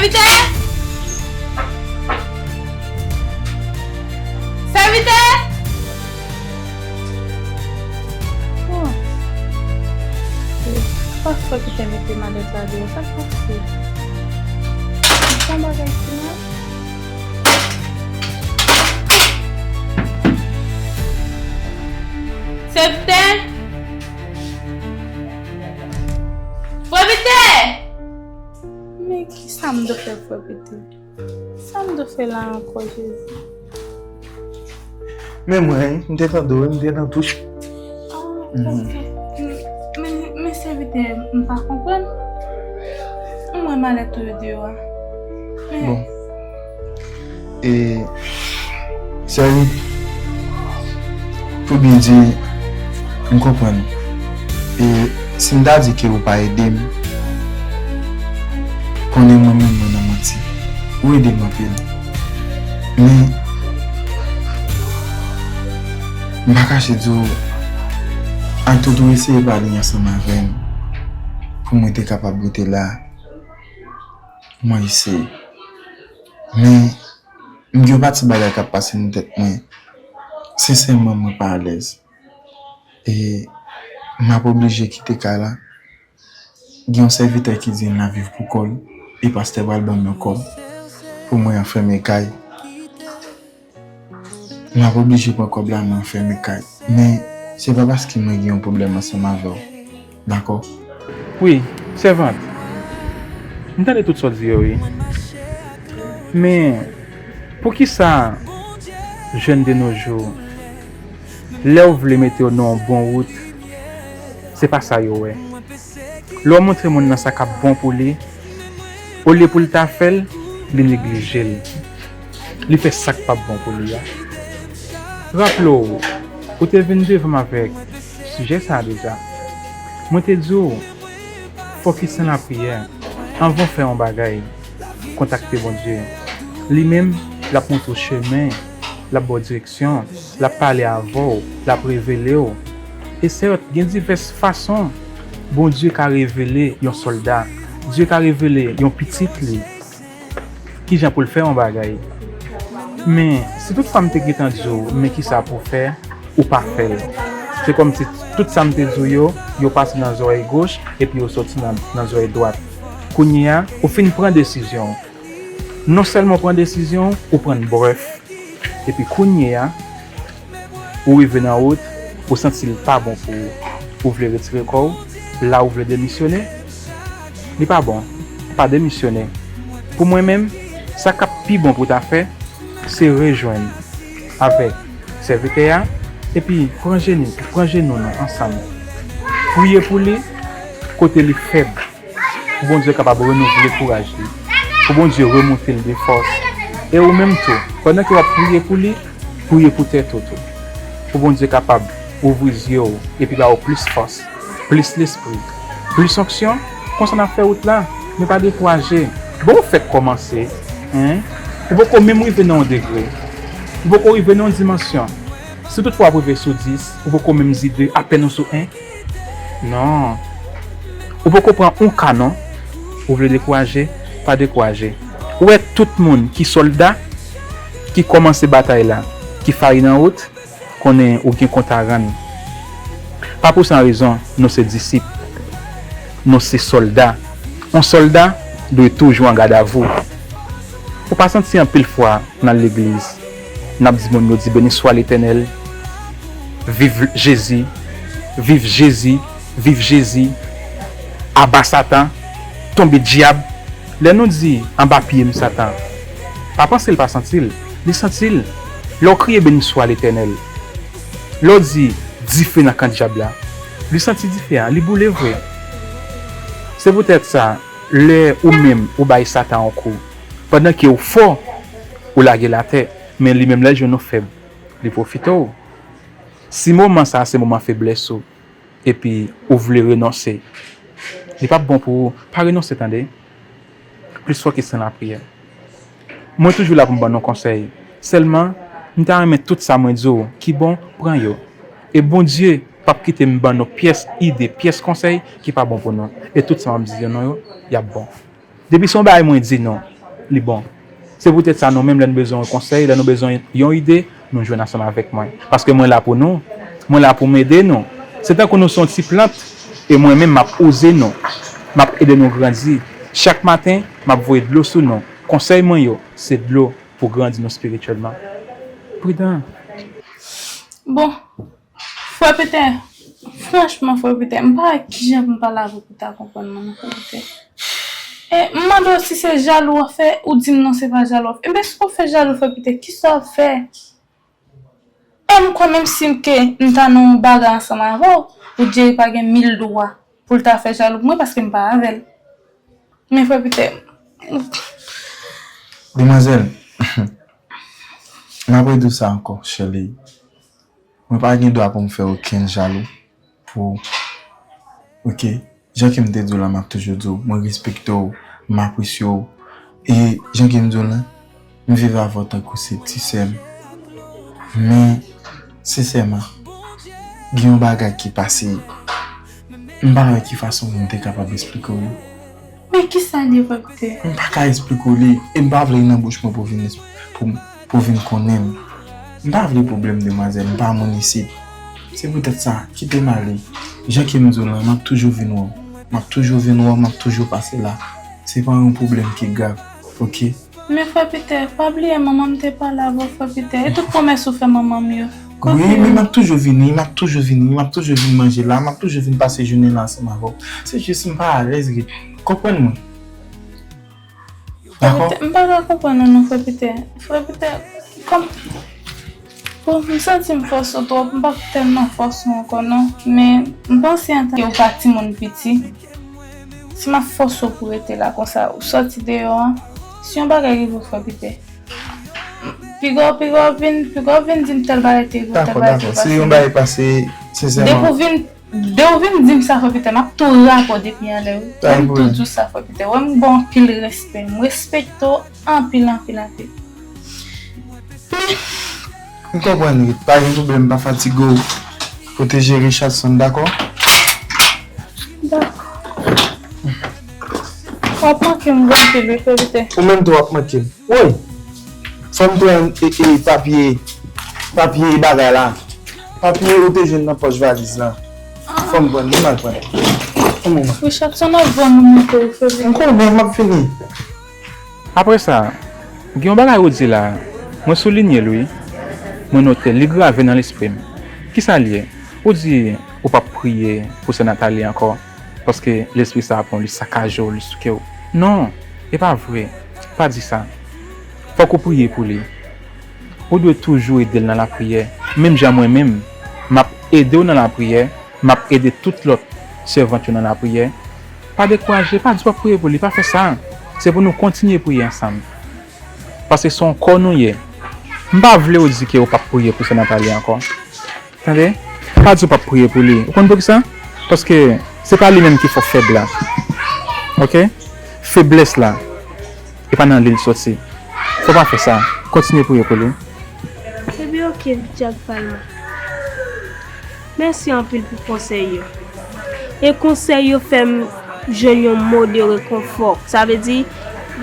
Sèvitè! Sèvitè! Oh. Pastè ki te mete malèt la deyò, sa k pase? Yon bagay ki mal. Sèvitè! Frè Vite! Men ki sa m dwe fè, frè Vite? Sa m dwe fè la ankò, Jezi? Men mwen, m te tande w, m te nan douch. Ah, ok. Men, men sèvitè, m pa konprann. M wè malèt ou yo deyò a. Men, bon. E, Sèvitè, pou byen di, m konprann. E si m ta di ke ou pa ede m, konnen mwen menm mwen nan manti. Ou ede m anpil. Men, m pa kache di w, ak tout ou eseye pale ansanm avè m, pou mwen te kapab rete la, mwen eseye. Men, m gen yon pati bagay k ap pase nan tèt mwen. Sensèman, mwen pa alèz. E m ap oblije kite kay la. Gen yon sèvitè ki di l ap viv pou kò l, e pastè pral ban m yon kòb pou mwen anfèmen kay. M ap oblije pran kòb la, mwen anfèmen kay. Men, se pa paske mwen gen yon pwoblèm ansanm avè w. Dakò? Wi, sèvant. M tande tout sa w di yo, wi. Men, poukisa jèn de nos jours, lè w vle mete yo nan yon bon wout, se pa sa yo wè? Lè w montre moun nan sa k ap bon pou li, olye pou l ta fè l, li neglije l. Li fè sa k p ap bon pou li a. Raple w, ou te vin devan m avèk sijè sa a deja. Mwen te di w, fokis nan lapriyè. Anvan w fè yon bagay, kontakte Bondye. Li menm, l ap montre w chemen, l ap ba w direksyon, l ap pale avè w, l ap revele w. E sèt, gen divès fason Bondye ka revele yon sòlda. Dye ka revele yon pitit li kijan pou l fè yon bagay. Men, si tout fwa m te gentan di w, men kisa pou w fè, ou pa fè l. Se kòmsi tout sa m te di w yo, yo pase nan zòrèy goch, epi yo soti nan, nan zòrèy dwat. Kounye a, ou fin pran desizyon w. Non sèlman w pran desizyon w, ou pran l brèf. Epi kounye a, ou rive nan wout, ou santi l pa bon pou ou. Ou vle retire kò w, la ou vle demisyone, li pa bon. Pa demisyone. Pou mwen menm, sa k ap pi bon pou w ta fè, se rejwenn avèk sèvitè a, epi pran jeni, pran jenou nou ansanm. Priye pou li, kote li fèb. Pou Bondye kapab renouvle kouraj li, pou Bondye remonte l de fòs. E ou menm tou, pandan ke w ap priye pou li, priye pou tèt ou tou. Pou Bondye kapab ouvri zye w epi ba w plis fòs, plis lespri, plis onksyon, konsa n ap fè wout la, men pa dekouraje. Bon, ou fèk kòmanse, en? Ou poko menm rive nan yon degre. Ou poko rive nan yon dimansyon. Si toutfwa w ap rive sou dis, ou poko menm di de, apèn ou sou en. Non. Ou poko pran yon ka non. Ou vle dekouraje? Pa dekouraje. Ou wè tout moun ki sòlda, ki kòmanse batay la, ki fayi nan wout, konnen ou gen kont a rann. Pa pou san rezon, nou se disip. Nou se sòlda. Yon sòlda dwe toujou an gadavou. Ou pa santi anpil fwa n al legliz, n ap di moun yo di, "Béni soit l'Éternel, viv Jezi, viv Jezi, viv Jezi, aba Satan, tonbe dyab." Lè nou di, "Anba pye m Satan," pa panse l pa santi l, li santi l. Lè w kriye, "Béni soit l'Éternel," lè w di, "Dife nan kan dyab la," li santi dife a, li boule vre. Se poutèt sa, lè ou menm ou bay Satan yon kou, pandan ke w fò, ou lage l atè, men li menm lè l jwenn ou fèb, li pwofite w. Si moman sa a se moman feblès ou, epi ou vle renonse, li p ap bon pou ou, pa renonse tande. Plis fokis nan lapriyè. Mwen toujou la pou m ban nou konsèy. Sèlman, m ta renmen tout sa mwen di w ki bon, pran yo. E Bondye p ap kite m ban nou pyès ide, pyès konsèy ki pa bon pou nou. E tout sa m ap di nou yo, y ap bon. Depi se yon bagay mwen di nou, Li bon. Se poutèt sa, nou menm, lè nou bezwen yon konsèy, lè nou bezwen yon ide, nou jwenn ansanm avèk mwen. Paske mwen la pou nou. Mwen la pou m ede nou. Se tankou nou se yon ti plant, e mwen menm, m ap wouze nou. M ap ede nou grandi. Chak maten, m ap voye dlo sou nou. Konsèy mwen yo, se dlo pou grandi nou espirityèlman. Pridan. Bon, Frè Petè, franchman, Frè Petè, m pa wè kijan pou m pale avè w pou w ta konprann mwen, non, Frè Petè. E, m mande w si se jalou w ap fè, ou di m non, se pa jalou w ap fè. Enben, si w fè jalou, Frè Petè, kisa w ap fè? E m kwè menm si ke m ta nan yon bagay ansanm avè w, ou Jerry pa gen mil dwa pou l ta fè jalou pou mwen paske m pa avè l. Men Frè Petè. Demwazèl, m ap redi w sa ankò, Shirley. Mwen pa gen dwa pou m fè okenn jalou pou ou. Oke? Jan ke m te di w la, m ap toujou di w, mwen respekte w, m apresye w. E jan ke m di w la, m viv avè w tankou se ti sè m. Men, sensèman, gen yon bagay ki pase. M pa wè ki fason pou m te kapab esplike w li. Men kisa l ye, Frè Petè? M pa ka esplike w li, e m pa vle l nan bouch mwen pou vin, pou, pou vin konnen m. M pa vle pwoblèm, demwazèl, m pa moun isit. Se poutèt sa, kite m ale. Jan ke m di w la, m ap toujou vin wè w. M ap toujou vin wè w, m ap toujou pase la. Se pa yon pwoblèm ki grav, oke? Men Frè Petè, pa bliye manman m te pale avè w, Frè Petè. E tout pwomès ou fè manman m yo? Kote yo? Wi, men m ap toujou vini, m ap toujou vini, m ap toujou vin manje la, m ap toujou vin pase jounen la ansanm avè w. Se jis m pa alèz, wi. Konprann mwen. Dakò? M pa ka konprann ou non, Frè Petè. Frè Petè, kòm Bon, m santi m fòse w twòp, m p ap tèlman fòse w ankò non, men m panse antanke ou pa timoun piti, si m ap fòse w pou w rete la konsa, ou sòti deyò an, si yon bagay rive w, Frè Petè, piga w, piga w vin, piga w vin di m tèl bagay te rive w, tèl bagay te pase. Dakò, dakò, si yon bagay pase, sensèman. Depi w vin De ou vin di m sa, Frè Petè, m ap tou rapò depi anlè wi. Lè m tou di w sa, Frè Petè, wè m ba w anpil respè, m respekte w anpil, anpil, anpil. M konprann wi, pa gen pwoblèm, pa fatige w. Pwoteje Richardson, dakò? Dakò. W ap manke m anpil wi, Frè Petè. Ou menm tou w ap manke m. Woy! Fò m pran e, e, papye, papye bagay la. Papye ou te jwenn nan pòch valiz la. Fò m pran li, m al pran li. Yon moman. Richardson ap vann ou mete ou fè vini. M konnen, m ap fini. Apre sa, gen yon bagay ou di la, mwen soulinye l wi. Mwen note l, li grave nan lespri m. Kisa l ye? Ou di ou p ap priye pou sè Nathalie ankò? Paske lespri sa a pran w, li sakaje w, li souke w. Non, e pa vre. Pa di sa. Fòk ou priye pou li. Ou dwe toujou ede l nan lapriyè. Menm jan mwen menm, m ap ede w nan lapriyè, m ap ede tout lòt sèvant yo nan lapriyè. Pa dekouraje, pa di w p ap priye pou li, pa fè sa. Se pou nou kontinye priye ansanm. Paske se yon kò nou ye. M pa vle w di ke w p ap priye pou sè Nathalie ankò. Tande, pa di w p ap priye pou li. Ou konn poukisa? Paske se pa li menm ki fè w fèb la. Oke? Feblès la, e pa nan li l soti. Fò w pa fè sa. Kontinye priye pou li. Ebyen oke, Jack Palma. Mèsi anpil pou konsèy yo. E konsèy yo fè m jwenn yon mo de rekonfò. Sa vle di,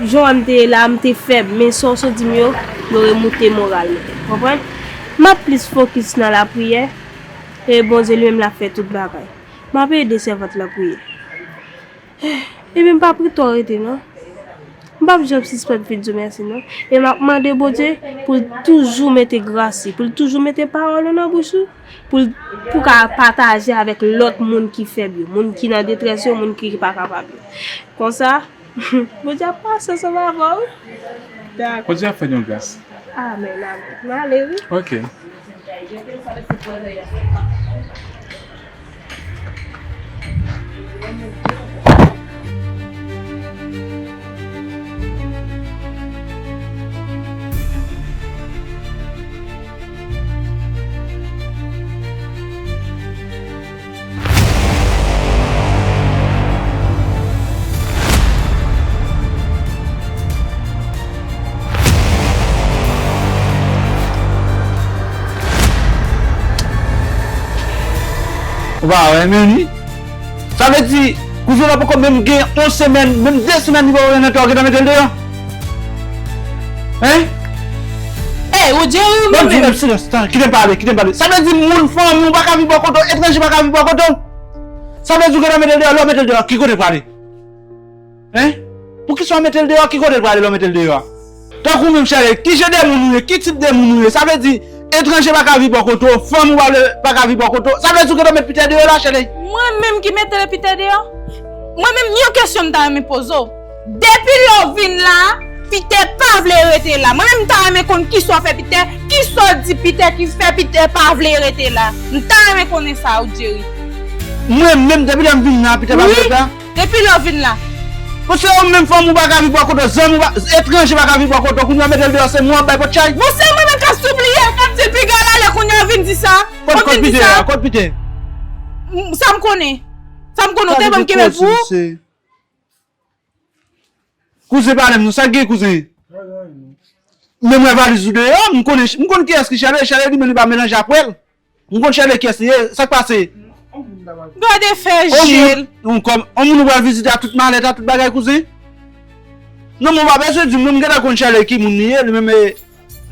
jan w wè m te ye la a, m te fèb, men sa w sot di m yo, yo remoute moral mwen. Konprann? M ap plis fokis nan lapriyè, e Bondye li menm l ap fè tout bagay. M ap ede sèvant lan priye. Ebyen, m p ap ret twò rete non. M p ap janm sispann fin di w mèsi non. E m ap mande Bondye pou l toujou mete gras li, pou l toujou mete pawòl ou nan bouch ou, pou l pou w ka pataje avèk lòt moun ki fèb yo, moun ki nan detrès yo, moun ki pa kapab yo. Konsa, Bondye ap pase ansanm avè w. Dakò. Bondye ap fè n yon gras. Amèn, amèn. M ale wi. Ok. Ou pa renmen li? Sa vle di, kouzen w la poko menm gen yon semèn, menm de semèn li poko renmen tè w gentan mete l deyò? Hein? Ey, ou Jerry ou mwen menm? Silans, tan, kite m pale, kite m pale. Sa vle di moun fanmi w pa ka viv bò kote w, etranje pa ka viv bò kote w? Sa vle di w gentan mete l deyò, lè w mete l deyò, ki kote l prale? Hein? Poukisa w mete l deyò, ki kote l prale lè w mete l deyò a? Tankou w menm Chale, ki jan de moun ou ye, ki tip de moun ou ye? Sa vle di, etranje pa ka viv bò kote w, fanmi w pa vle, pa ka viv bò kote w. Sa vle di w gentan met Pitè deyò la, Chale? Mwen menm ki mete Pitè deyò? Mwen menm, yon kesyon m ta renmen poze w. Depi lè w vin la, Pitè pa vle rete la. Mwen menm, m ta renmen konn kisa w fè Pitè, kisa w di Pitè ki fè Pitè pa vle rete la. M ta renmen konnen sa, ou Jerry. Mwen menm, depi lè m vin la, Pitè pa vle rete la? Depi lè w vin la. Bon, se ou menm fanmi w pa ka viv bò kote w, zanmi w pa, etranje pa ka viv bò kote w, kounye a w mete l deyò, se mwen w ap bay pòt chay? Bon, se mwen menm k ap sipliye, k ap di l piga l ale, kounye a w vin di sa. Kot, kot Pitè a, kot Pitè? Sa m konnen. Sa m konnen, ou te ban m kenbe pou ou. Kouzen, pale m non, sa k gen, kouzen? Men m wè valiz ou deyò, m konnen, m konn kiyès ki Chale, Chale li menm li pa melanje apre l. M konn Chale kiyès li ye, sa k pase? Gade fè je l. On moun, on moun ou pral vizite a tout malèt, a tout bagay, kouzen? Non, men w pa bezwen di m non, m gentan konn Chale ki moun li ye, li menm, e,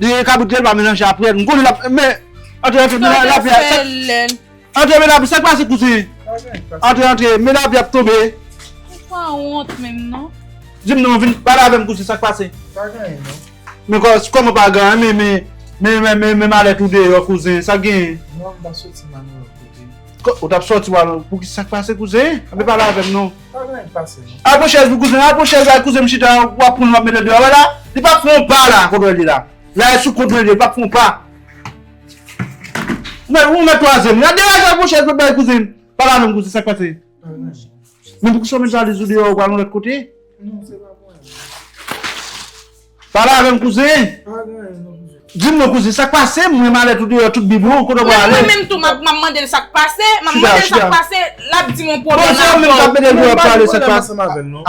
li e kabrit li pa melanje apre l. M konnen l ap, men, antre, antre, men l ap fè, sa k pase, kouzen? Antre, men lavi, sa k pase, kouzen? Antre, antre, men lavi ap tonbe. Ou pa wont menm, non? Di m non, vin pale avè m, kouzen, sa k pase? Pa gen anyen, non. Men kò-, kòman pa gen anyen? Men, men, men, men, men, men malèt ou deyò, kouzen, sa k genyen? Non, m pa soti, m al yon lòt kote. Kò-, ou t ap soti, w al, pou ki sa k pase, kouzen? Anben pale avè m, non. Pa gen anyen k pase, non. Al pran chèz pou kouzen, al pran chèz la, kouzen, m chita, w ap pran, w ap mete deyò, wè la, li p ap fè yon pa la, kote w ye la. La, e sou kont mwen li ye, li p ap fè yon pa. Men ou met twazyèm. Gade la, gade pran chèz, mwen bay kouzen. Pale avè m, kouzen, sa k pase? Men poukisa w met valiz ou deyò, ou pral yon lòt kote? Non, se pa mwen. Pale avè m, kouzen. Pa gen anyen, non, kouzen. Di m non, kouzen, sa k pase? M wè malèt ou deyò, tout bib ou, kote w prale? Mwen menm tou, m ap, m ap mande l sa k pase, m ap mande l sa k pase, l ap di m yon pwoblèm avè w. Bon, se ou menm k ap mete l deyò, pale sa k pase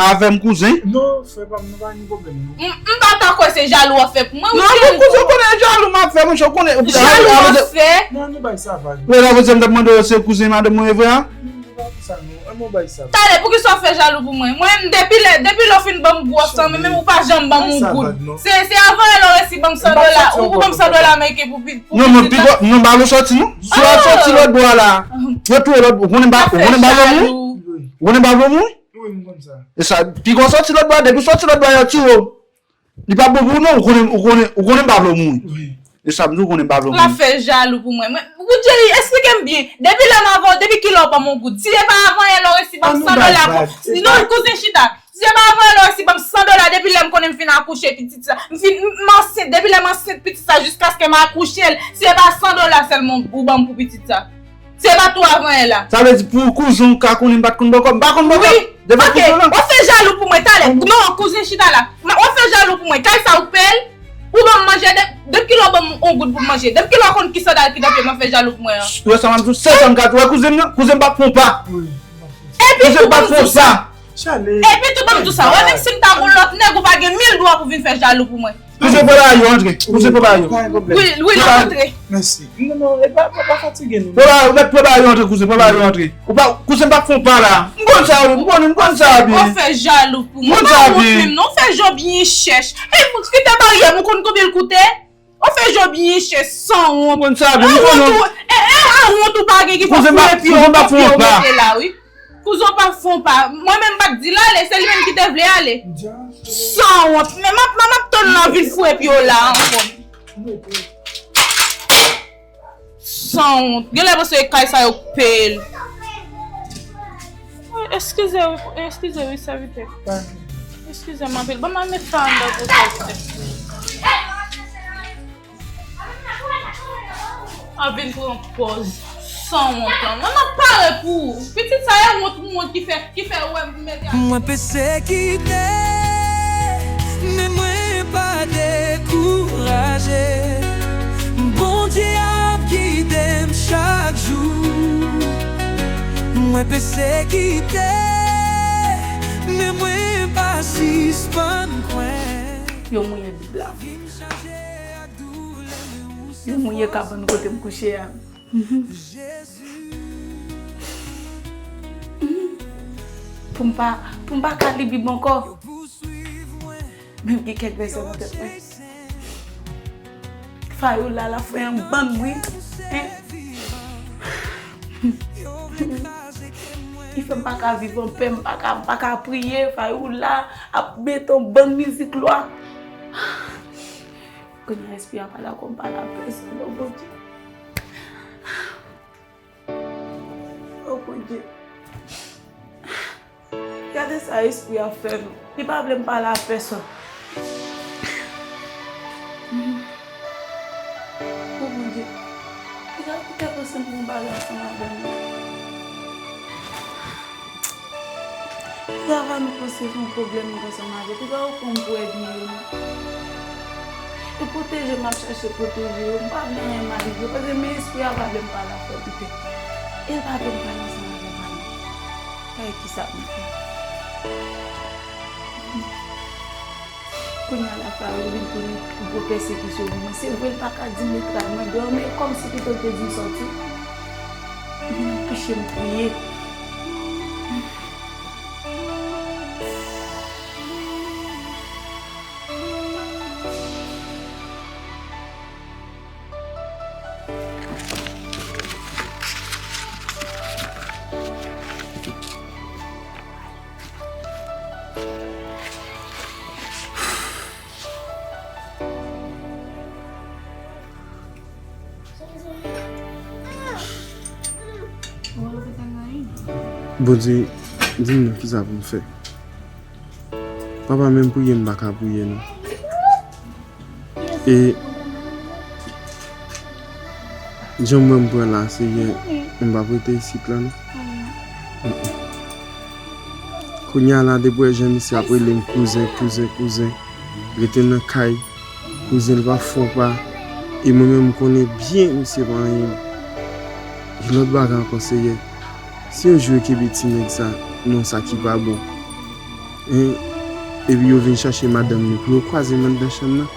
avè m, kouzen. Non, frè pa m, nou pa gen pwoblèm, non. M, m pa ta kwè se jalou w ap fè pou mwen, ou Jerry. Non, kouzen, ou konnen jalou m ap fè, monchè, ou konnen. Jalou w ap fè. Non, nou bay sa vag. Lè la, m t ap mande w se kouzen madanm mwen ye vre a? Non, nou pa fè sa, non. An, nou bay sa vag. Talè, poukisa w fè jalou pou mwen? Mwen menm, depi lè, depi lè w fin ban m gwòs lan, men menm ou pa janm ban m yon goud. Se, se avan yè lè w resi ban m san dola, ou ban m san dola Ameriken pou pi, pou pitit la. Non, men pi gwo, non, ba nou sòti, non. Si w ap sòti lòt bò a la, yo touye lòt, ou konnen ba, ou konnen ba lòt moun? Ou konnen ba lòt moun? Wi, m konn sa. E sa, pi gwo sòti lòt bò a, depi w sòti lòt bò a, yo tiye w. Li pa bon pou ou non, ou konnen, ou konnen, ou konnen m pa vle w mouri. Wi. E sa m di w, ou konnen m pa vle w mouri. L ap fè jalou pou mwen. Mwen, ou Jerry, esplike m byen. Depi lè m avè w, depi kilè w ban m yon goud? Si se pa avan yè lè w resi ban m san dola pou, non, kouzen chita. Si se pa avan yè lè w resi ban m san dola, depi lè m konnen m fin akouche pitit sa. M fin, m, m ansent, depi lè m ansent pitit sa jiskaske m akouche l. Si se pa san dola sèlman ou ban m pou pitit sa. Se pa tou avan yè la. Sa vle di pou kouzen w ka konnen m pa t konn bòkò, m pa konn bòkò. Wi. Depi kouzen w la. Ok, w ap fè jalou pou mwen talè. Non, kouzen chita la. W ap fè jalou pou mwen. Kay sa ou peye l, ou ban m manje, de, depi kilè w ban m yon goud pou m manje? Depi kilè w konn ki sandal ki nan pye m, w ap fè jalou pou mwen an. Ou wè sa m ap di w, se sa m ka di w, wè kouzen m nan, kouzen m p ap fè yon pa. Epi tou ban m di w sa. Epi tou ban m di w sa. Wè, menm si m ta gon lòt nèg, ou pa gen mil dwa pou vin fè jalou pou mwen. Kouzen, pran bagay yo antre. Kouzen, pran bagay yo. Pa gen pwoblèm. Wi, wi, l ap antre. Mèsi. Non, non, e pa, pa, pa fatige nou. Pran bagay yo, mèt pran bagay yo antre, kouzen, pran bagay yo antre. Ou pa, kouzen, m p ap fè yon pa la. M konn sa, m konn, m konn sa byen. Ou fè jalou pou mwen. M konn sa byen. Ou pa wont menm, non, ou fè jan w byen chèch. E, kite baryè m, ou konn konbyen l koute? Ou fè jan w byen chèch, sanwont. M konn sa byen, m konn. A wont ou, e, e, a wont ou pa gen ki fè w foure pye w, w mete la, wi. Kouzen w pa fè yon pa. Mwen menm m pa t di l ale, se li menm ki te vle ale. Sanwont. Men m ap, m ap tann l anvi foure pye w la ankò. Sanwont. Genlè panse kay sa yo k peye l. Eskize, eskize wi, sèvitè. Eskize m anpil. Ban m al met sa anndan pou sèvitè. Ap vin pran pòz sanwont lan. Mwen, m ap pare pou ou. Pitit sa e wont, wont ki fè, ki fè ou wè m mete a. Mwen pesekite, men mwen pa dekouraje. Bondye ap gide m chak jou. Mwen pesekite, men mwen pa sispann kwè. Yo mouye Bib la. Yo mouye kabann kote m kouche a. Pou m pa, pou m pa ka li Bib ankò. Menm gen kèk vèsè nan tèt mwen. Fayoula la fè yon bann bri. Hein? Li fè m pa ka viv anpè, m pa ka, m pa ka priye. Fayoula ap mete yon bann mizik lwa. Kounye a espri a pa dakò m pale a pèsonn non, Bondye. Oh Bondye. Gade sa espri a fè nou. Li pa vle m pale a pèsonn. Oh Bondye. Piga ou te panse m pou yon bagay ansanm avè m. Piga pa nou panse se yon pwoblèm nou ansanm avè. Piga ou pran m pou ènmi yo non. E pwoteje m ap chache pwoteje yo. M pa vle anyen mal rive yo. Paske men espri a pa vle m pale a frè Pite. E l pa vle m pale ansanm avè m. Ay, kisa pou m fè? Kounye a la, Fayo vin tounen gwo pèsekisyon pou mwen. Se vre, l pa ka di m li tray mwen deyò, men kòmsi pito l te di m sòti, li vin anpeche m priye. Bondye, di m non, kisa pou m fè? Papa, menm priye m pa ka priye non. E jan m wè m pran la, Seyè, m p ap rete isit la non. Kounye a la, depi w wè jan misye ap rele m kouzen, kouzen, kouzen, rete nan kay, kouzen l pa fè w pa. E mwen menm, m konnen byen misye pa anyen. Yon lòt bagay ankò, Seyè, si yon jou yo kenbe ti nèg sa, non, sa ki pa bon. Hein? Epi yo vin chache madanm yo pou yo kwaze m anndan chanm nan.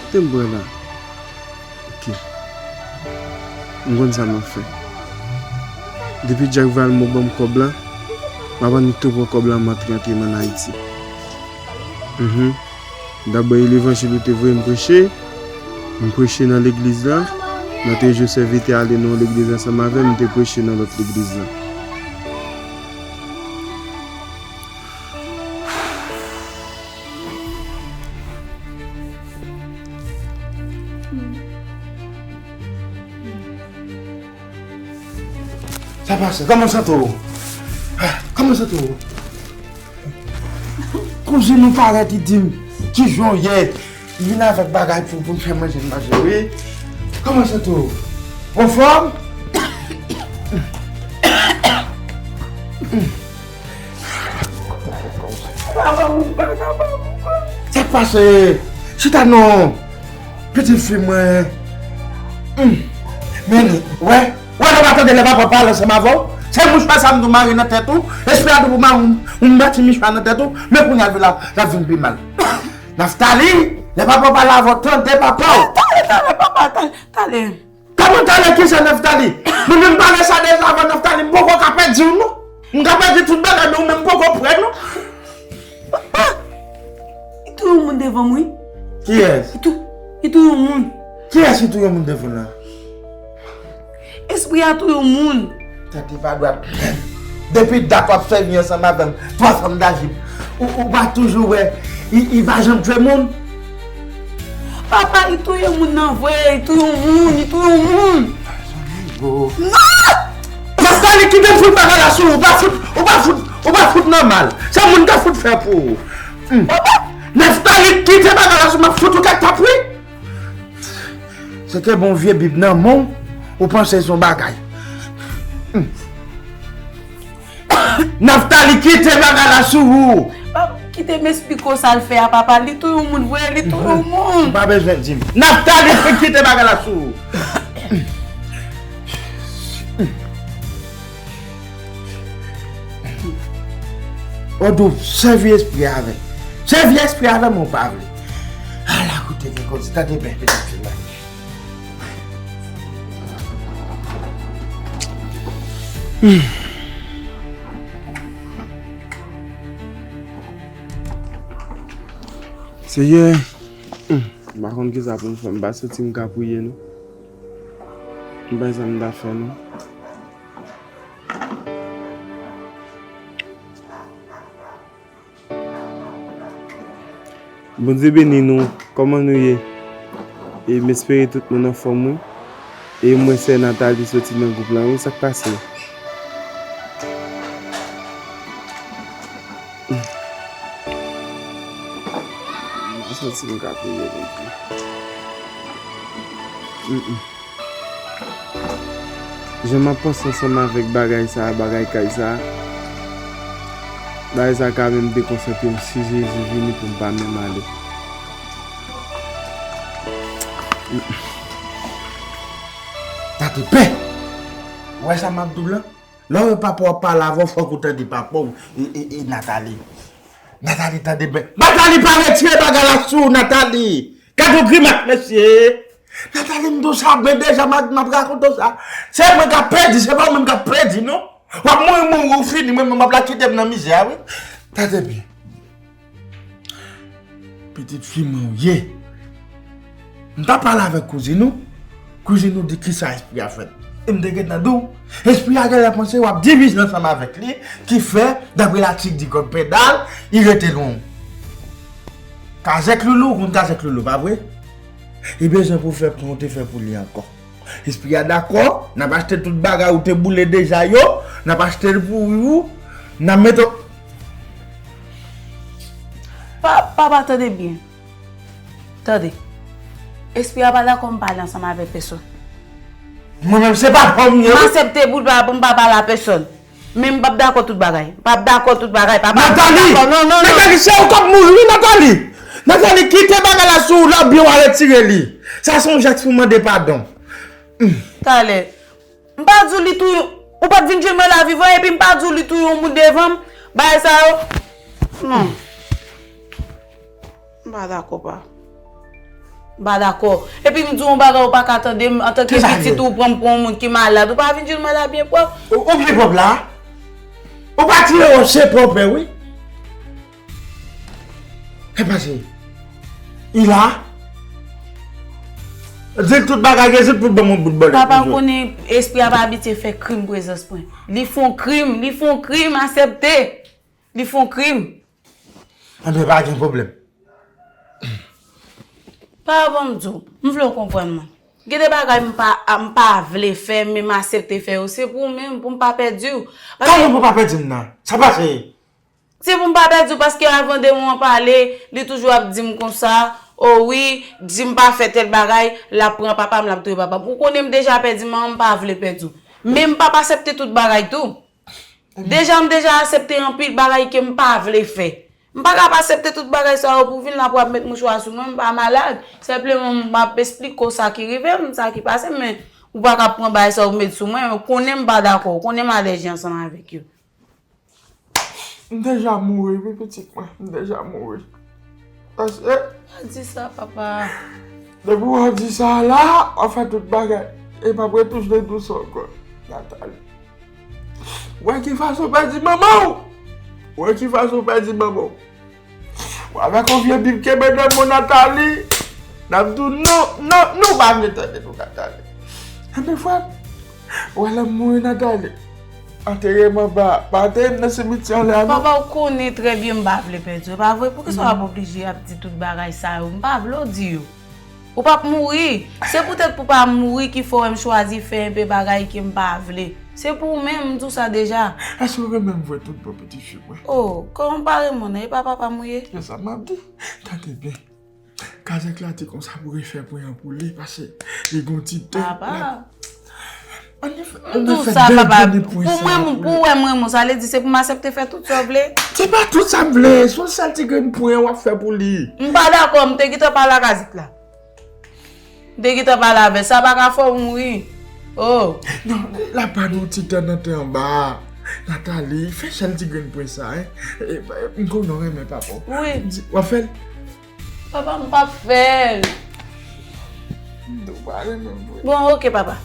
Kote m pran la? Ok. M konn sa m ap fè. Depi Jack Valmont ban m kòb la, m ap annik tou pran kòb la, m antre, antre m ann Ayiti. Mhm. Dabò e levanjil ou te voye m preche, m preche nan legliz la. Mwen te jwe sèvitè ale nan yon legliz ansanm avè m, m te preche nan lòt legliz la. Sa pase? Kòman w santi w? Ah, kòman w santi w? Kouzin ou parèt, li di m, kijan w ye? Li vin avèk bagay pou, pou m fè manje, m manje, wi. Kòman w santi w? Ou anfòm? Sa k pase? Chita non. Pitit fi mwen. Hmm. Men, wè, wè, lè w pa tande lè papa pale ansanm avè w. Se mouchwa sa m tou mare nan tèt ou. Espri a tou pou mare yon, yon bati mouchwa nan tèt ou. Men kounye a l ap vin pi mal. Naftali, lè papa pale avè w, tande papa w. Tande, tande, papa, tande, tande. Kòman tande kisa, Naftali? Mwen menm pale sa deja avè Naftali, m poko ka pèdi w non. M ka pèdi tout bagay, men ou menm m poko prè non. Papa, li touye yon moun devan m, wi. Kiyès? Li tou-, li touye yon moun. Kiyès ki touye yon moun devan w la? Espri a touye yon moun. Tande pa dwat. Depi dat w ap sèvi ansanm avè m, twa fanm dajib. Ou, ou pa toujou wè, li, li pa janm touye moun? Papa, li touye moun nan vre, li touye yon moun, li touye yon moun. Non! Naftali, kite m fout bagay la sou ou, ou pa fout, ou pa fout, ou pa fout nòmal. Se moun ka fout fè pou ou. Hmm. Naftali, kite bagay la sou m, m ap fout ou kèk tap, wi. Se te bon vye Bib nan men w, ou panse se yon bagay. Hmm. Naftali, kite bagay la sou ou. Papa, kite m esplike w sa l fè a, papa. Li touye yon moun vre, li touye yon moun. Ou pa bezwen di m. Naftali, kite bagay la sou ou. Odou, sèvi espri avè m. Sèvi espri avè m, ou pa vle. Ala kote gen koze, tande byen, pitit fi mwen. Seyè, hmm, M pa konn kisa pou m fè, m pa santi m ka priye non. M pa sa m ta fè non. Bondye beni nou, kòman nou ye? E m espere tout moun anfòm wi. E mwen sè Nathalie soti nan gwoup la wi, sa k pase? M pa santi m ka priye non plis. Mm, mm. Jan m ap panse ansanm avèk bagay sa a, bagay kay sa a, bagay sa a ka menm dekonsantre m si Jezi vini pou m pa menm ale. Tande byen! Ou wè sa m ap di w lan? Lè w wè papa w ap pale avè w, fòk ou tande papa w, e, e, e Nathalie. Nathalie, tande byen. Nathalie, pa retire bagay la sou ou, Nathalie! Gade yon grimas, mesye! Nathalie, m di w sa byen deja, m ap, m ap rakonte w sa. Se mwen k ap pèdi, se pa ou menm k ap pèdi, non. W ap mouri, mouri, ou fini, mwen menm, w ap la kite m nan mizè a, wi. Tande byen. Pitit fi mwen ou ye. M t ap pale avèk kouzin ou. Kouzin ou di kisa espri a fè. E m te gentan di w, espri a genlè panse w ap divize ansanm avèk li, ki fè, daprè latik di kòk pedal, li rete lwen w. Kazèk loulou, ou konn kazèk loulou, pa vre? Li bezwen pou fè pran ou te fè pou li ankò. Espri a dakò, n ap achte tout bagay ou te boule deja yo, n ap achte l pou ou, n ap mete. Pa, papa, tande byen. Tande. Espri a pa dakò m pale ansanm avèk pèsòn. Mwen menm, se papa m ye, wi. M aksepte pou l pa, pou m pa pale a pèsòn. Men m p ap dakò tout bagay. M p ap dakò tout bagay, papa. M p ap dakò. Non, non, non. Nathalie, se ou k ap mouri, wi, Nathalie. Nathalie, kite bagay la sou ou, lòbyen w a retire li. Sa se yon jès pou mande padon. Talè. M pa di w li touye, ou pa t vin jwenn mwen la vivan, epi m pa di w li touye yon moun devan m. Bagay sa yo. Non. M pa dakò, pa. M pa dakò. Epi m di w yon bagay ou pa ka tande m, antanke pitit ou pran m pou yon moun ki malad. Ou pa vin jwenn mwen la byen pwòp. Ou, ou byen pwòp la? Ou pa tire wòch, se pwòp, wi. E pase. Li la? Di l tout bagay, rezoud pou l ban m yon bout bòlèt. Papa, ou konnen espri a pa abitye fè krim prezans mwen. Li fè yon krim, li fè yon krim, aksepte. Li fè yon krim. Anben, pa gen pwoblèm. Pa ban m di w, m vle w konprann mwen. Gen de bagay m pa, m pa vle fè, men m aksepte fè yo. Se pou ou menm, pou m pa pèdi w. Kòman pou w pa pèdi m nan? Sa pase? Se pou m pa pèdi w, paske avan de mwa pale, li toujou ap di m konsa, o wi, di m pa fè tèl bagay, l ap pran papa m, l ap touye papa m. Ou konnen m deja pèdi manman m, m pa vle pèdi w. Men m p ap aksepte tout bagay tou. Deja, m deja aksepte anpil bagay ke m pa vle fè. M pa ka ap aksepte tout bagay sa yo pou vin la pou ap met mouchwa sou mwen, m pa malad. Senpleman, m ap esplike w sa ki rive m, sa ki pase m, men ou pa ka ap pran bagay sa yo met sou mwen, ou konnen m pa dakò, ou konnen m alèji ansanm avèk yo. M deja mouri, wi, pitit mwen, m deja mouri. Paske. Pa di sa, papa. Depi w di sa la, w ap fè tout bagay. E p ap retounen dous ankò, Nathalie. Wè ki fason w pèdi manman w. Wè ki fason w pèdi manman w. Ou avèk yon vye bib kenbe nan men w, Nathalie. N ap di w non, non, non, w pa vle tande nou, Nathalie. Anben, frè m, ou wè lè m mouri, Nathalie. Antere m anba, pa antere m nan simityè anlè a non. Papa, ou konnen trè byen m pa vle pèdi w, pa vre? Poukisa w ap oblije ap di tout bagay sa yo? M pa vle w di yo. Ou p ap mouri. Se poutèt pou w pa mouri ki fè w wè m chwazi fè enpe bagay ke m pa vle. Se pou ou menm, m di w sa deja. Èske w renmen m vre tout bon, pitit fi mwen? O, kòman m pa renmen w nan? E pa papa m ou ye? Se sa m ap di. Tande byen. Kazèk la di konsa pou refè pwen an pou li, paske li gon ti tan. Papa. Ann fè, ann fè de grenn pwen sa pou li. Pou mwen, pou w wè m renmen w, sa vle di se pou m aksepte fè tout sa w vle? Se pa tout sa m vle, se yon sèl ti grenn pwen w ap fè pou li. M pa dakò, m te gentan pale ak Kazèk la. M te gentan pale avè l, sa pa ka fè w mouri. O. Non, l ap ba nou ti tan nan tan anba. Nathalie, fè sèl ti grenn pwen sa, en. E, e, m konnen w renmen papa w. Wi. Di, w ap fè l? Papa, m p ap fè l. M di w pa renmen m vre. Bon, oke, papa.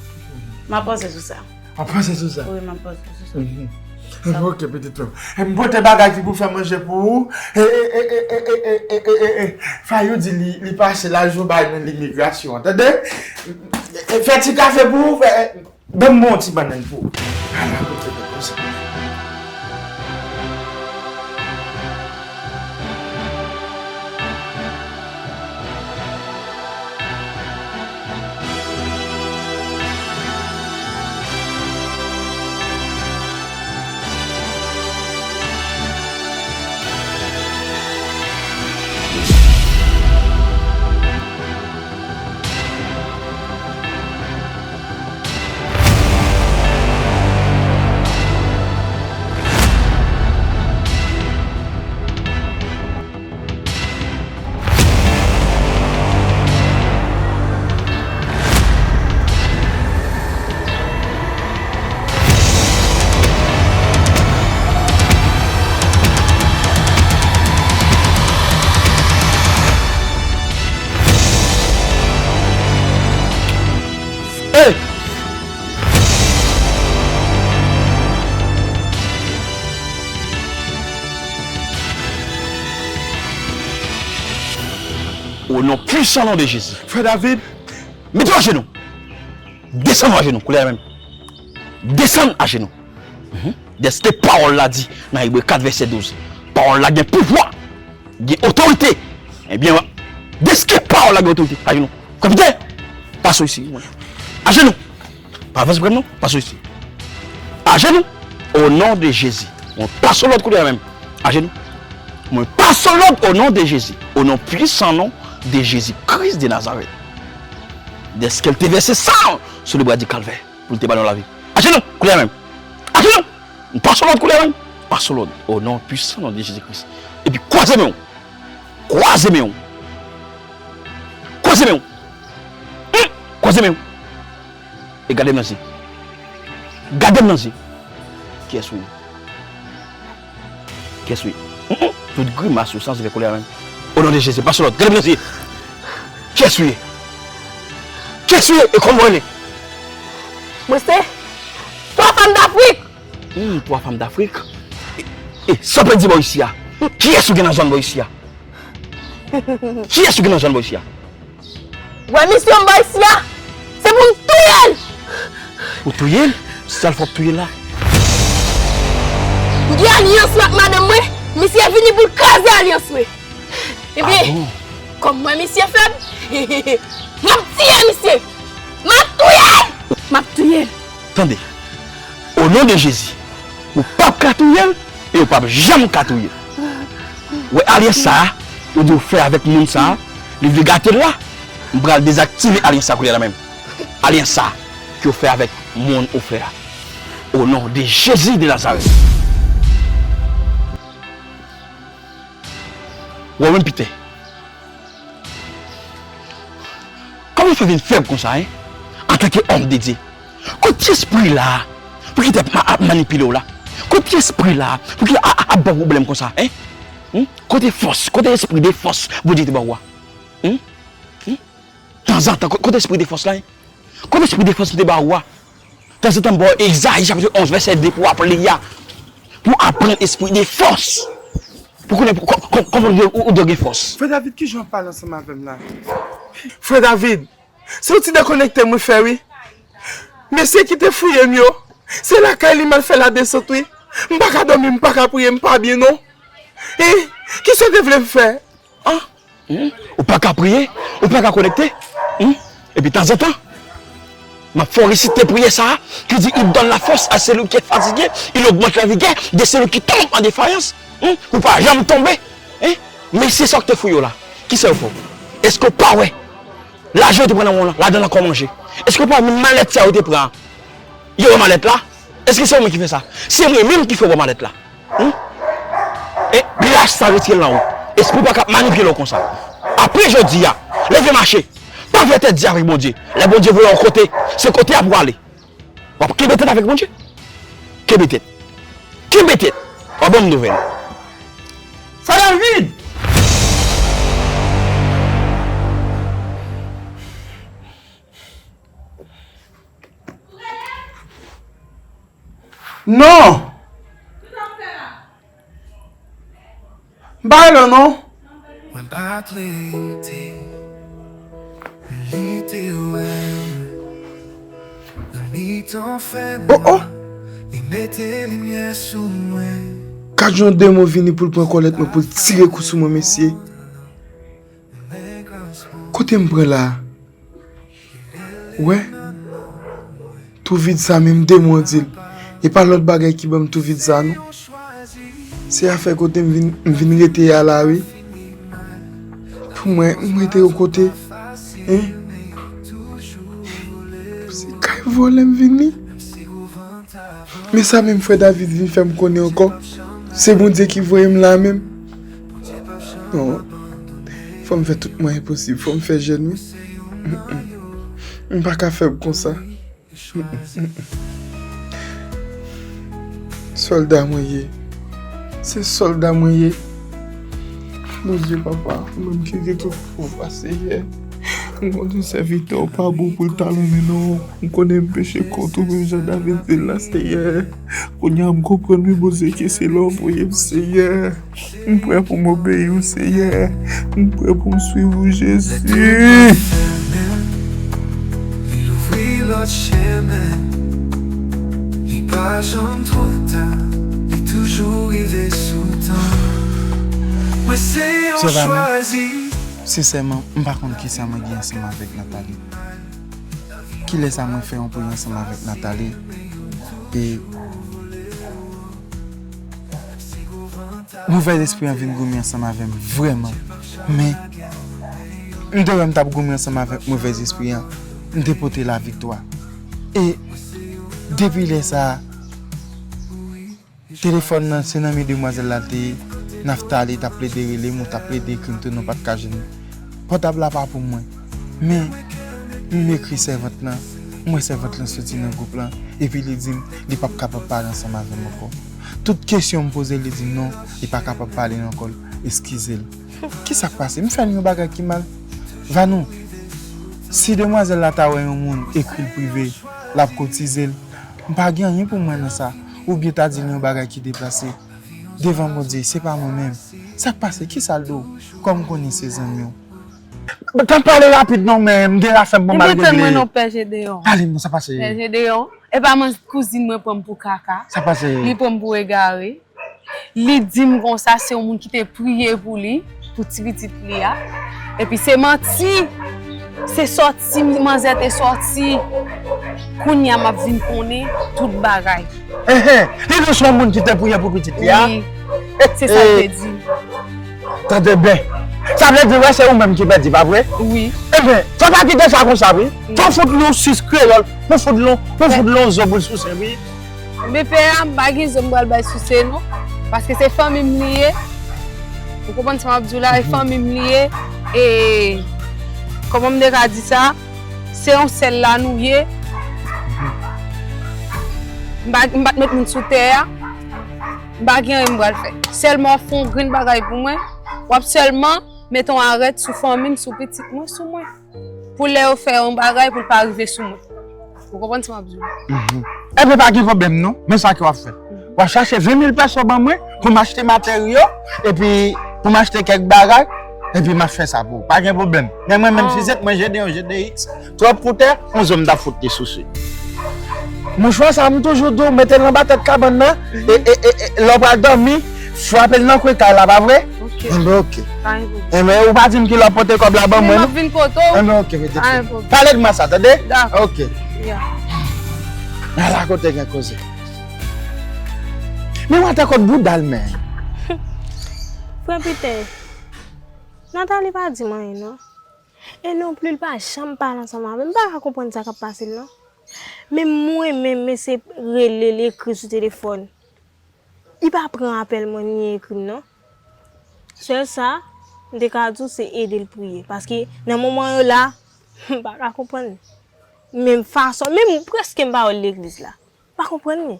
M ap panse sou sa. W ap panse sou sa? Wi, m ap panse sou sa. Mhm. Enben, oke, pitit frè m. M pote bagay ki pou fè manje pou ou. E, e, e, e, e, e, e, e, e, e, e. Fayou di li, li pase lajounen bay nan imigrasyon an, tande? E, e, fè ti kafe pou ou, fè, e, ban m bon ti bannann pou ou. Ala, pote bagay sa. Hey! Au nom puissant nom de Jésus. Frè David, mete w ajenou. Desann w ajenou, koulye a menm. Desann ajenou. Mhm. Dèske pawòl la di nan Ebre kat vèsè douz, pawòl la gen pouvwa, gen otorite. Ebyen, dèske pawòl la gen otorite, ajenou. Kapitèn, pase isi. Ajenou. Pa avanse pran non, pase isi. Ajenou. Au nom de Jésus. Mwen pase lòd koulye a menm. Ajenou. Mwen pase lòd au nom de Jésus. Au nom puissant nom de Jésus-Christ de Nazareth. Dèske l te vèse san sou lebwa di Kalvè pou l te ba nou lavi. Ajenou, koulye a menm. Ajenou. M pase lòd koulye a menm. Pase lòd. Au nom puissant nom de Jésus-Christ. Epi kwaze men w. Kwaze men w. Kwaze men w. Hum! Kwaze men w. E gade m nan zye. Gade m nan zye. Kiyès ou ye? Kiyès ou ye? Hum, hum. Tout grimas yo sanse fè koulye a menm. Au nom de Jésus, pase lòd. Gade m nan zye. Kiyès ou ye? Kiyès ou ye? E kòman w rele? Mwen se twa fanm Dafrik. Hmm, twa fanm Dafrik. E, e, sa w pèdi bò isi a? Kiyès ou gen nan zòn bò isi a? Kiyès ou gen nan zòn bò isi a? Wè misye m bò isi a, se pou m touye l! Ou touye l? Sa l fè w touye l la? M gen alyans mwen ak madanm mwen, misye vini pou l kraze alyans mwen. Ebyen, kòm m wè misye fèb, m ap tiye misye! M ap touye l! M ap touye l! Tande, o non de Jezi, ou p ap ka touye l e ou p ap janm ka touye l. Ou wè alyans sa a, ou di ou fè avèk moun sa a, li vle gate l la, m pral dezaktive alyans sa a kounye a la menm. Alyans sa a ke ou fè avèk moun ou fè a. O non de Jezi de Nazarèt. Ou wè menm Pitè. Kòman w fè vin fèb konsa, en? Antanke òm de Dye. Kote espri la a? Pou ki t ap ma-, ap manipile w la? Kote espri la a? Pou ki a, a, ap ba w pwoblèm konsa, en? Hum? Kote fòs? Kote espri de fòs Bondye te ba w a? Hum? Hum? Tanzantan, ko-, kote espri de fòs la, en? Kote espri de fòs m te ba ou a? Tanzantan, m ba w Ezayi chapit onz, vèsè de pou w ap li a. Pou w aprann espri de fòs. Pou konnen pou, kò-, kò-, kòman ou, ou, ou dwe gen fòs. Frè David, kijan w ap pale ansanm avè m la? Frè David, se yon ti dekonekte mwen fè, wi. Mesye ki te fouye m yo, se lakay li m al fè ladesant, wi. M pa ka dòmi, m pa ka priye, m pa byen, non. E, kisa w te vle m fè? An? Hmm? Ou pa ka priye? Ou pa ka konekte? Hmm? Epi tanzantan, m ap fè w resite priyè sa a, ki di, Il donne la force à celui qui est fatigué, il augmente la vigueur de celui qui tombe en défaillance. Hmm? Ou pa janm tonbe. Hein? Men se sa k te fouye w la. Kisa yo fè w? Èske w pa wè? Lajan yo te pran nan men w lan, ladan l ankò manje. Èske w pa wè menm malèt sa yo te pran an? Yo wè malèt la? Èske se ou menm ki fè sa? Se mwen menm ki fè w wè malèt la. Hmm? E lach sa retire l nan ou. Espri pa ka ap manipile w konsa. Apre jodi a, leve mache. Pa fè tèt di avèk Bondye. Lè Bondye voye w yon kote, se kote a pou w ale. W ap kenbe tèt avèk Bondye. Kenbe tèt. Kenbe tèt. W ap ban m nouvèl. Sa nan vide! Non! Bay non, non. Mwen pa t rete, li te wè m nan mitan fè nwa. Oh, oh. Li mete limyè sou mwen. Gad jan yon demon vini pou l pran kòlèt mwen, pou l tire kou sou mwen, mesye. Kote m pran la? Ou wè? Tou vid sa menm demon an di l. E pa lòt bagay ki ban m tou vid sa non. Se afè kote m vin, m vin rete a la wi. Pou mwen, m rete yon kote. Hein? Se kay vòlè m vini. Men sa menm frè David vin fè m konnen ankò. Se Bondye ki voye m la menm. Non. Fò m fè tout mwayen posib. Fò m fè jèn wi. Mm, mm. M pa ka fèb konsa. Mm, mm, mm, mm. Sòlda mwen ye. Se sòlda mwen ye. Bondye papa, ou menm ki gen tout pouvwa, Seyè. M konnen sèvitè w pa bon pou l talonnen non. M konnen m peche kont ou menm jan David te la, Seyè. Kounye a m konprann wi, Bondye, ke se la w voye m, Seyè. M prè pou m obeyi w, Seyè. M prè pou m swiv ou, Jezi. Li louvri lòt chemen. Li pa janm twò ta. Li toujou rive sou tan. Mwen se yon chwazi. Sensèman, m pa konn kisa mwen gen ansanm avèk Nathalie. Kilès a mwen fè yon pri ansanm avèk Nathalie? E movèzespri an vin goumen ansanm avè m vrèman. Men, m te wè m t ap goumen ansanm avèk movèzespri an, m te pote laviktwa. E depi lè sa a, telefòn nan, se nan men demwazèl la l te ye. Naftali t ap plede rele m, ou t ap plede ekri m tou, nou pa t ka jwenn. Pòtab la pa pou mwen. Men, m ekri sèvant lan, m wè sèvant lan soti nan gwoup lan, epi li di m li p ap kapab pale ansanm avè m ankò. Tout kesyon m poze l, li di m non, li pa kapab pale ankò, eskize l. Kisa k pase? M fè l yon bagay ki mal? Vanou, si demwazèl la ta wè yon moun ekri l prive, l ap koutize l, m pa gen anyen pou m wè nan sa. Oubyen ta di l yon bagay ki deplase. Devan Bondye, se pa mwen menm. Sa k pase? Kisa l di w? Kòm m konnen se zanmi w. Tann pale rapid non, men m gen afè m pou m al regle. Epi tann mwen non, Pè Jedeyon. Pale m non, sa pase? Pè Jedeyon, e pa mwen kouzin mwen pran m pou kaka. Sa pase? Li pran m pou egare. Li di m konsa se yon moun ki te priye pou li, pou ti pitit li a. Epi se manti. Se sòti manzè te sòti. Kounye a m ap vin konnen tout bagay. Enhen, li di w se yon moun ki te priye pou pitit li a? Wi. Se sa l te di. Tande byen. Sa vle di, wè, se ou menm ki pèdi, pa vre? Wi. Enben, fò pa kite sa konsa, wi. Fò fout li yon sis kreyòl, fò fout li yon, fò fout li yon zo pou l souse, wi. Men pè a, m pa gen zo m pral bay souse, non. Paske se fanmi m li ye. Ou konprann sa m ap di w la, e fanmi m li ye. E, kòman m te ka di sa? Se yon sèl la nou ye. M pa, m pa t met moun sou tè a. M pa gen anyen m pral fè. Sèlman w ap fè yon grenn bagay pou mwen. W ap sèlman met yon arèt sou fanmi m, sou pitit mwen, sou mwen. Pou lè yo fè yon bagay, pou l pa rive sou mwen. Ou konprann sa m ap di w? Enben, pa gen pwoblèm non. Men sa ke w ap fè. W ap chache ven mil pèso ban mwen pou m achte materyo, epi pou m achte kèk bagay, epi m ap fè sa pou ou. Pa gen pwoblèm. Men mwen menm, si se t mwen, Jedeyon, Jedeyèks, twòp pou tè, yon zo m t ap fout li souse. Mouchwa sa, m toujou di w, mete l anba tèt kabann nan, e, e, e, e, lè w pral dòmi, frape l nan kwen kay la, pa vre? Ok. Enben, ok. Pa gen pwoblèm. Enben, ou pa di m kilè w ap pote kòb la ban mwen, non? M ap vin kote w. Enben, ok, mete. Pa gen pwoblèm. Pale d mwen sa, tande? Dakò. Ok. Ya. Ala kote gen koze. Men w atè kot bouda l, men. Frè Pitè, Nathalie pa di m anyen, non. E non pli, l pa janm pale ansanm avè m. M pa ka konprann sa k ap pase l, non. Men mwen menm, mesye rele l, ekri sou telefòn. Li pa pran apèl mwen, ni ekri m, non. Sèl sa, m te ka di w, se ede l priye. Paske nan moman yo la, m pa ka konprann li. Menm fason, menm prèske m pa wè l legliz la. M pa konprann li.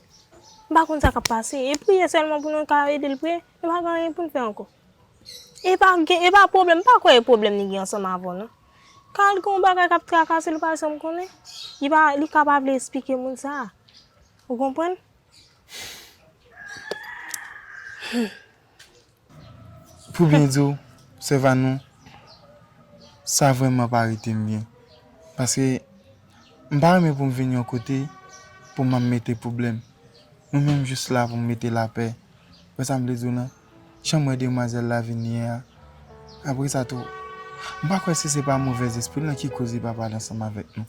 M pa konn sa k ap pase. E priye sèlman pou nou ka ede l priye. Nou pa gen anyen pou n fè ankò. E pa gen, e pa pwoblèm, m pa kwè e pwoblèm li gen ansanm avè w, non. Ka l gen yon bagay k ap trakase l, li pa janm konnen. Li pa, li ka pa vle esplike moun sa a. Ou konprann? Hmm. Pou byen di w, sè Vanou, sa vrèman pa rete m byen. Paske m pa renmen pou m vin yon kote pou m ap mete pwoblèm. Mwen menm jis la pou m mete lapè. Wè sa m vle di w lan? Jan m wè demwazèl la vin ye a. Apre sa tou, m pa kwè si se pa movèzespri lan ki koz li pa pale ansanm avèk nou.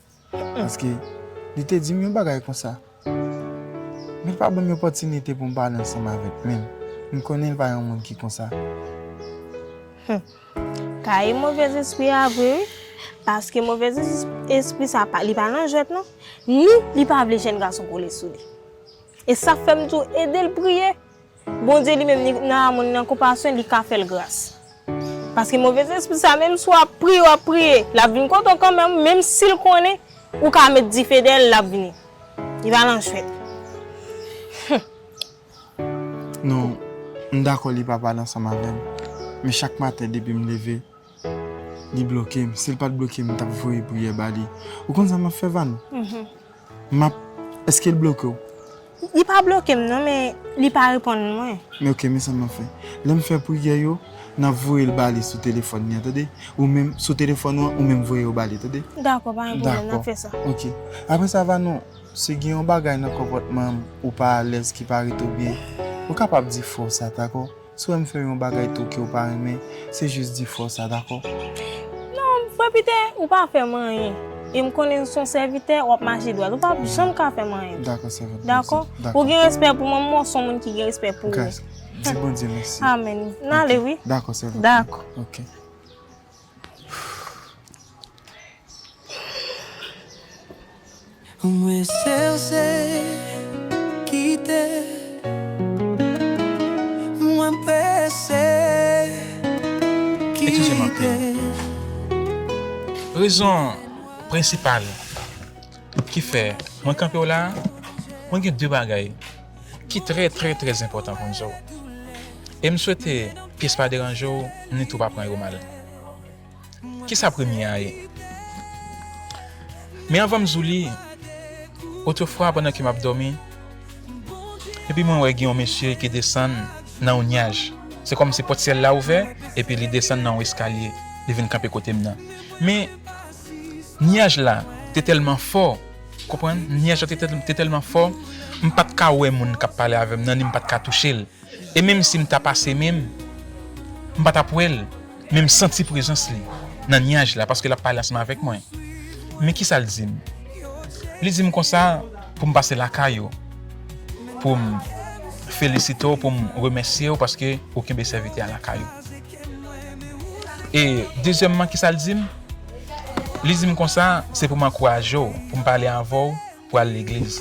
Paske li te di m yon bagay konsa. Men l pa ban m opòtinite pou m pale ansanm avè l menm. M konnen l pa yon moun ki konsa. Ka e movèzespri a vre wi. Paske movèzespri sa pa, li pa nan jwèt non. Ni li pa vle jèn gason kole sou li. E sa fè m di w ede l priye. Bondye li menm nan amou li, nan konpasyon li ka fè l gras. Paske movèzespri sa menm si w ap priye, w ap priye, l ap vin kote w kanmenm, menm si l konnen ou ka met dife dèyè l, l ap vini. Li pa nan jwèt. Non, m dakò li pa pale ansanm avè m. Men chak maten depi m leve, li bloke m. Si l pa t bloke m, m t ap voye priyè ba li. Ou konn sa m ap fè, Vanou? M ap, èske l bloke w? Li pa bloke m non, men li pa reponn mwen. Men oke, men sa m ap fè. Lè m fè priyè yo, n ap voye l ba li sou telefòn li an, tande? Ou menm, sou telefòn ou an, ou menm voye yo ba li, tande? Dakò, pa gen pwoblèm, n ap fè sa. Oke. Apre sa, Vanou, si gen yon bagay nan konpòtman m ou pa alèz ki pa ret ou byen, ou kapab di frè w sa, dakò? Si w wè m fè yon bagay tou ke w pa renmen, se jis di frè w sa, dakò? Non, frè Pita, ou pa fè m anyen. E m konnen se yon sèvitè, w ap mache dwat. Ou p ap janm ka fè m anyen. Dakò, sèvant. Dakò? Ou gen respè pou mwen, mwen se yon moun ki gen respè pou ou. Di Bondye mèsi. Amèn. N ale wi. Dakò, sèvant. Dakò. Oke. Mwen sèse kite mwen prese kite. Rezon prensipal ki fè mwen kanpe w la a, mwen gen de bagay ki trè, trè, trè enpòtan pou m di w. E m swete pyès pa deranje w, ni tou pa pran yo mal. Kisa premye a ye? Men anvan m di w li, otrefwa pandan ke m ap dòmi, epi mwen wè gen yon mesye ki desann nan yon nyaj. Se kòmsi pòt syèl la ouvè, epi li desann nan yon eskalye, li vin kanpe kote m nan. Men nyaj la te tèlman fò, konprann? Nyaj la te tèl- te tèlman fò, m pa t ka wè moun k ap pale avè m nan, ni m pa t ka touche l. E menm si m ta pase men m, m pa t ap wè l, men m santi prezans li nan nyaj la paske l ap pale ansanm avèk mwen. Men kisa l di m? Li di m konsa pou m pase lakay ou, pou m felisite w, pou m remèsye w paske ou kenbe sèvitè a lakay ou. E dezyèmman, kisa l di m? Li di m konsa, se pou m ankouraje w, pou m pale avè w, pou al legliz.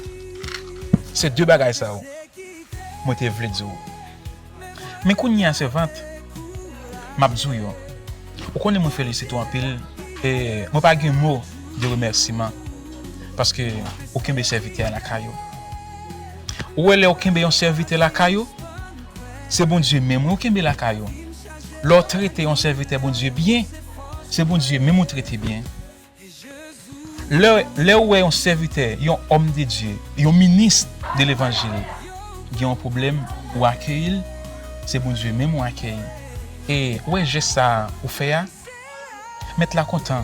Se de bagay sa yo mwen te vle di w. Men kounye a, sèvant, m ap di w yo. Ou konnen mwen felisite w anpil, e mwen pa gen mo de remèsiman, paske ou kenbe sèvitè a lakay ou. Ou wè, lè ou kenbe yon sèvitè lakay ou, se Bondye menm wi ou kenbe lakay ou. Lè w trete yon sèvitè Bondye byen, se Bondye menm ou trete byen. Lè, lè ou wè yon sèvitè, yon homme de Dieu, yon minis de levanjil, gen yon pwoblèm, ou akeyi l, se Bondye menm ou akeyi. E ou wè jès sa a ou fè a, Mèt la kontan.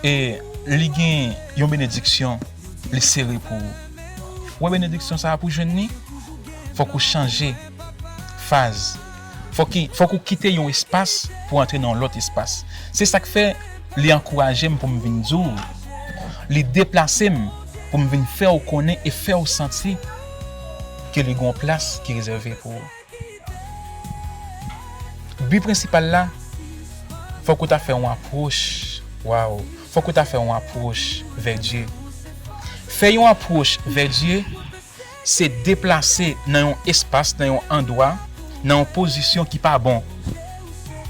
E li gen yon benediksyon, li sere pou ou. Ou wè benediksyon sa a pou jwenn li, fòk ou chanje faz. Fòk, fòk ou kite yon espas pou antre nan yon lòt espas. Se sa k fè li ankouraje m pou m vin di w. Li deplase m pou m vin fè w konnen e fè w santi ke li gen yon plas ki rezève pou ou. Bi prensipal la, fòk ou ta fè yon apwòch. Waw, fòk ou ta fè yon apwòch vè Dye. Fè yon apwòch vè Dye, se deplase nan yon espas, nan yon andwa, nan yon pozisyon ki pa bon.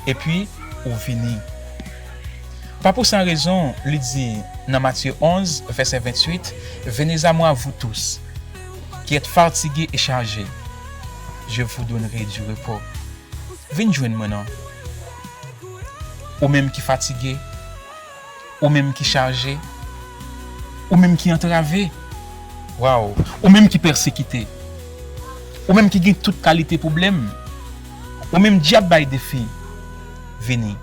Epi, ou vini. Pa pou san rezon, li di nan Matye onz, vèsè venntuit, Venez à moi, vous tous, qui êtes fatigués et chargés, je vous donnerai du repos. Vin jwenn mwen non. Ou menm ki fatige, ou menm ki chaje, ou menm ki antrave, waw, ou menm ki pèsekite, ou menm ki gen tout kalite pwoblèm, Ou menm dyab bay defi, vini.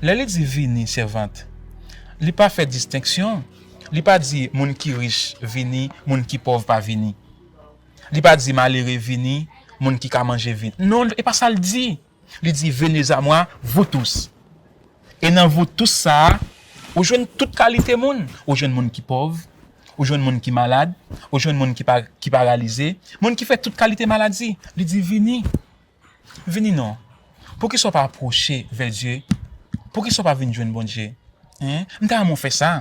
Lè li di vini, sèvant, li pa fè distenksyon. Li pa di moun ki rich vini, moun ki pòv pa vini. Li pa di malere vini, moun ki ka manje vini. Non, e pa sa l di. Li di venez à moi, vous tous. E nan vous tous sa a, ou jwenn tout kalite moun. Ou jwenn moun ki pòv, ou jwenn moun ki malad, ou jwenn moun ki pa, ki paralize, moun ki fè tout kalite maladi. Li di vini. Vini non. Poukisa w pa apwoche vè Dye? Poukisa w pa vin jwenn Bondye? Hein? M ta renmen w fè sa.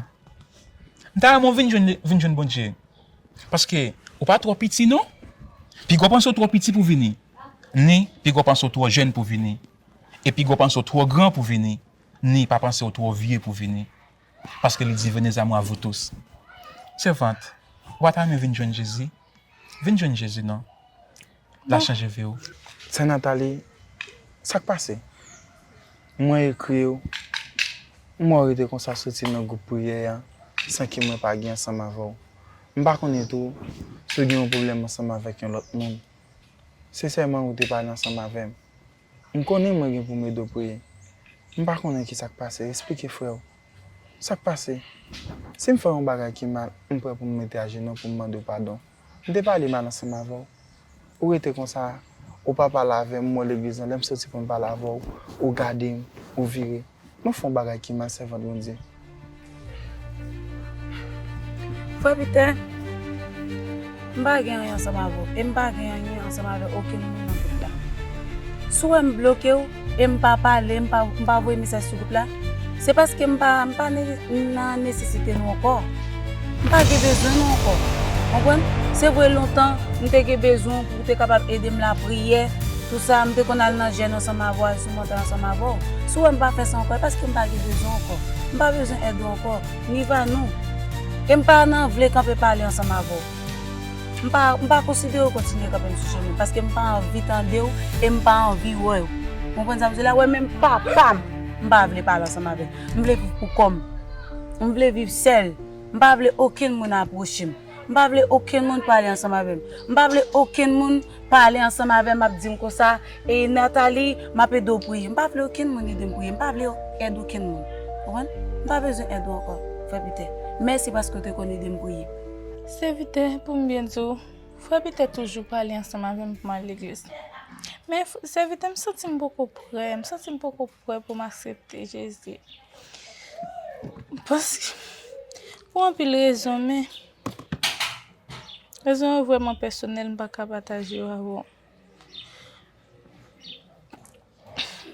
M ta renmen w vin jwenn, vin jwenn Bondye. Paske ou pa twò piti non. Piga w panse w twò piti pou vini. Ni piga w panse w twò jèn pou vini. E piga w panse w twò gran pou vini. Ni pa panse w twò vye pou vini. Paske li di venez à moi vous tous. Sèvant, ou pa ta renmen vin jwenn Jezi? Vin jwenn Jezi non. L a chanje vi w. Sè Nathalie, sa k pase? Mwen ekri w, m wè w rete konsa soti nan gwoup priyè a san ke mwen pa gen ansanm avè w. M pa konnen tou si w gen yon pwoblèm ansanm avèk yon lòt moun. Se sèlman ou te pale ansanm avè m. M konnen mwen gen pou m ede w priye. M pa konnen kisa k pase, esplike frè w. Sa k pase? Si m fè yon bagay ki mal, m prè pou m mete ajenou pou m mande w padon. M te pale mal ansanm avè w. Ou rete konsa, ou pa pale avè m, m wè w legliz lan, lè m soti pou m pale avè w, ou gade m, ou vire. Nou fè yon bagay ki mal, sèvant Bondye. Frè Pitè, m pa gen anyen ansanm avè w, e m pa gen anyen ansanm avè okenn moun nan gwoup la. Si w wè m bloke w, e m pa pale, m pa, m pa voye mesaj sou gwoup la, se paske m pa, m pa ne-, nan nesesite nou ankò. M pa gen bezwen nou ankò. Konprann? Se vre lontan, m te gen bezwen w pou w te kapab ede m lapriyè, tou sa, m te konn al nan jèn ansanm avè w, al sou montay ansanm avè w. Si w wè m pa fè sa ankò, e paske m pa gen bezwen w ankò. M pa bezwen èd ou ankò. Ni va nou. E m pa nan vle kanpe pale ansanm avè w. M pa, m pa konsidere w kontinye kanpe m sou chemen, paske m pa anvi tande w e m pa anvi wè w. Konprann sa m di la? Wè menm papa m, m pa vle pale ansanm avè l. M vle viv pou kò m. M vle viv sèl. M pa vle okenn moun apwoche m. M pa vle okenn moun pale ansanm avè m. M pa vle okenn moun pale ansanm avè m, ap di m konsa, e Nathalie, m ap ede w priye. M pa vle okenn moun ede m priye. M pa vle èd okenn moun. Konprann? M pa bezwen èd ou ankò, frè Pitè. Mèsi paske w te konn ede m priye. Sèvitè, pou m byen di w, frè Pitè toujou pale ansanm avè m pou m al legliz. Men, f-, sèvitè, m santi m poko prè. M santi m poko prè pou m aksepte Jezi. Paske, pou anpil rezon, men, rezon yo vrèman pèsonèl, m pa ka pataje yo avè w.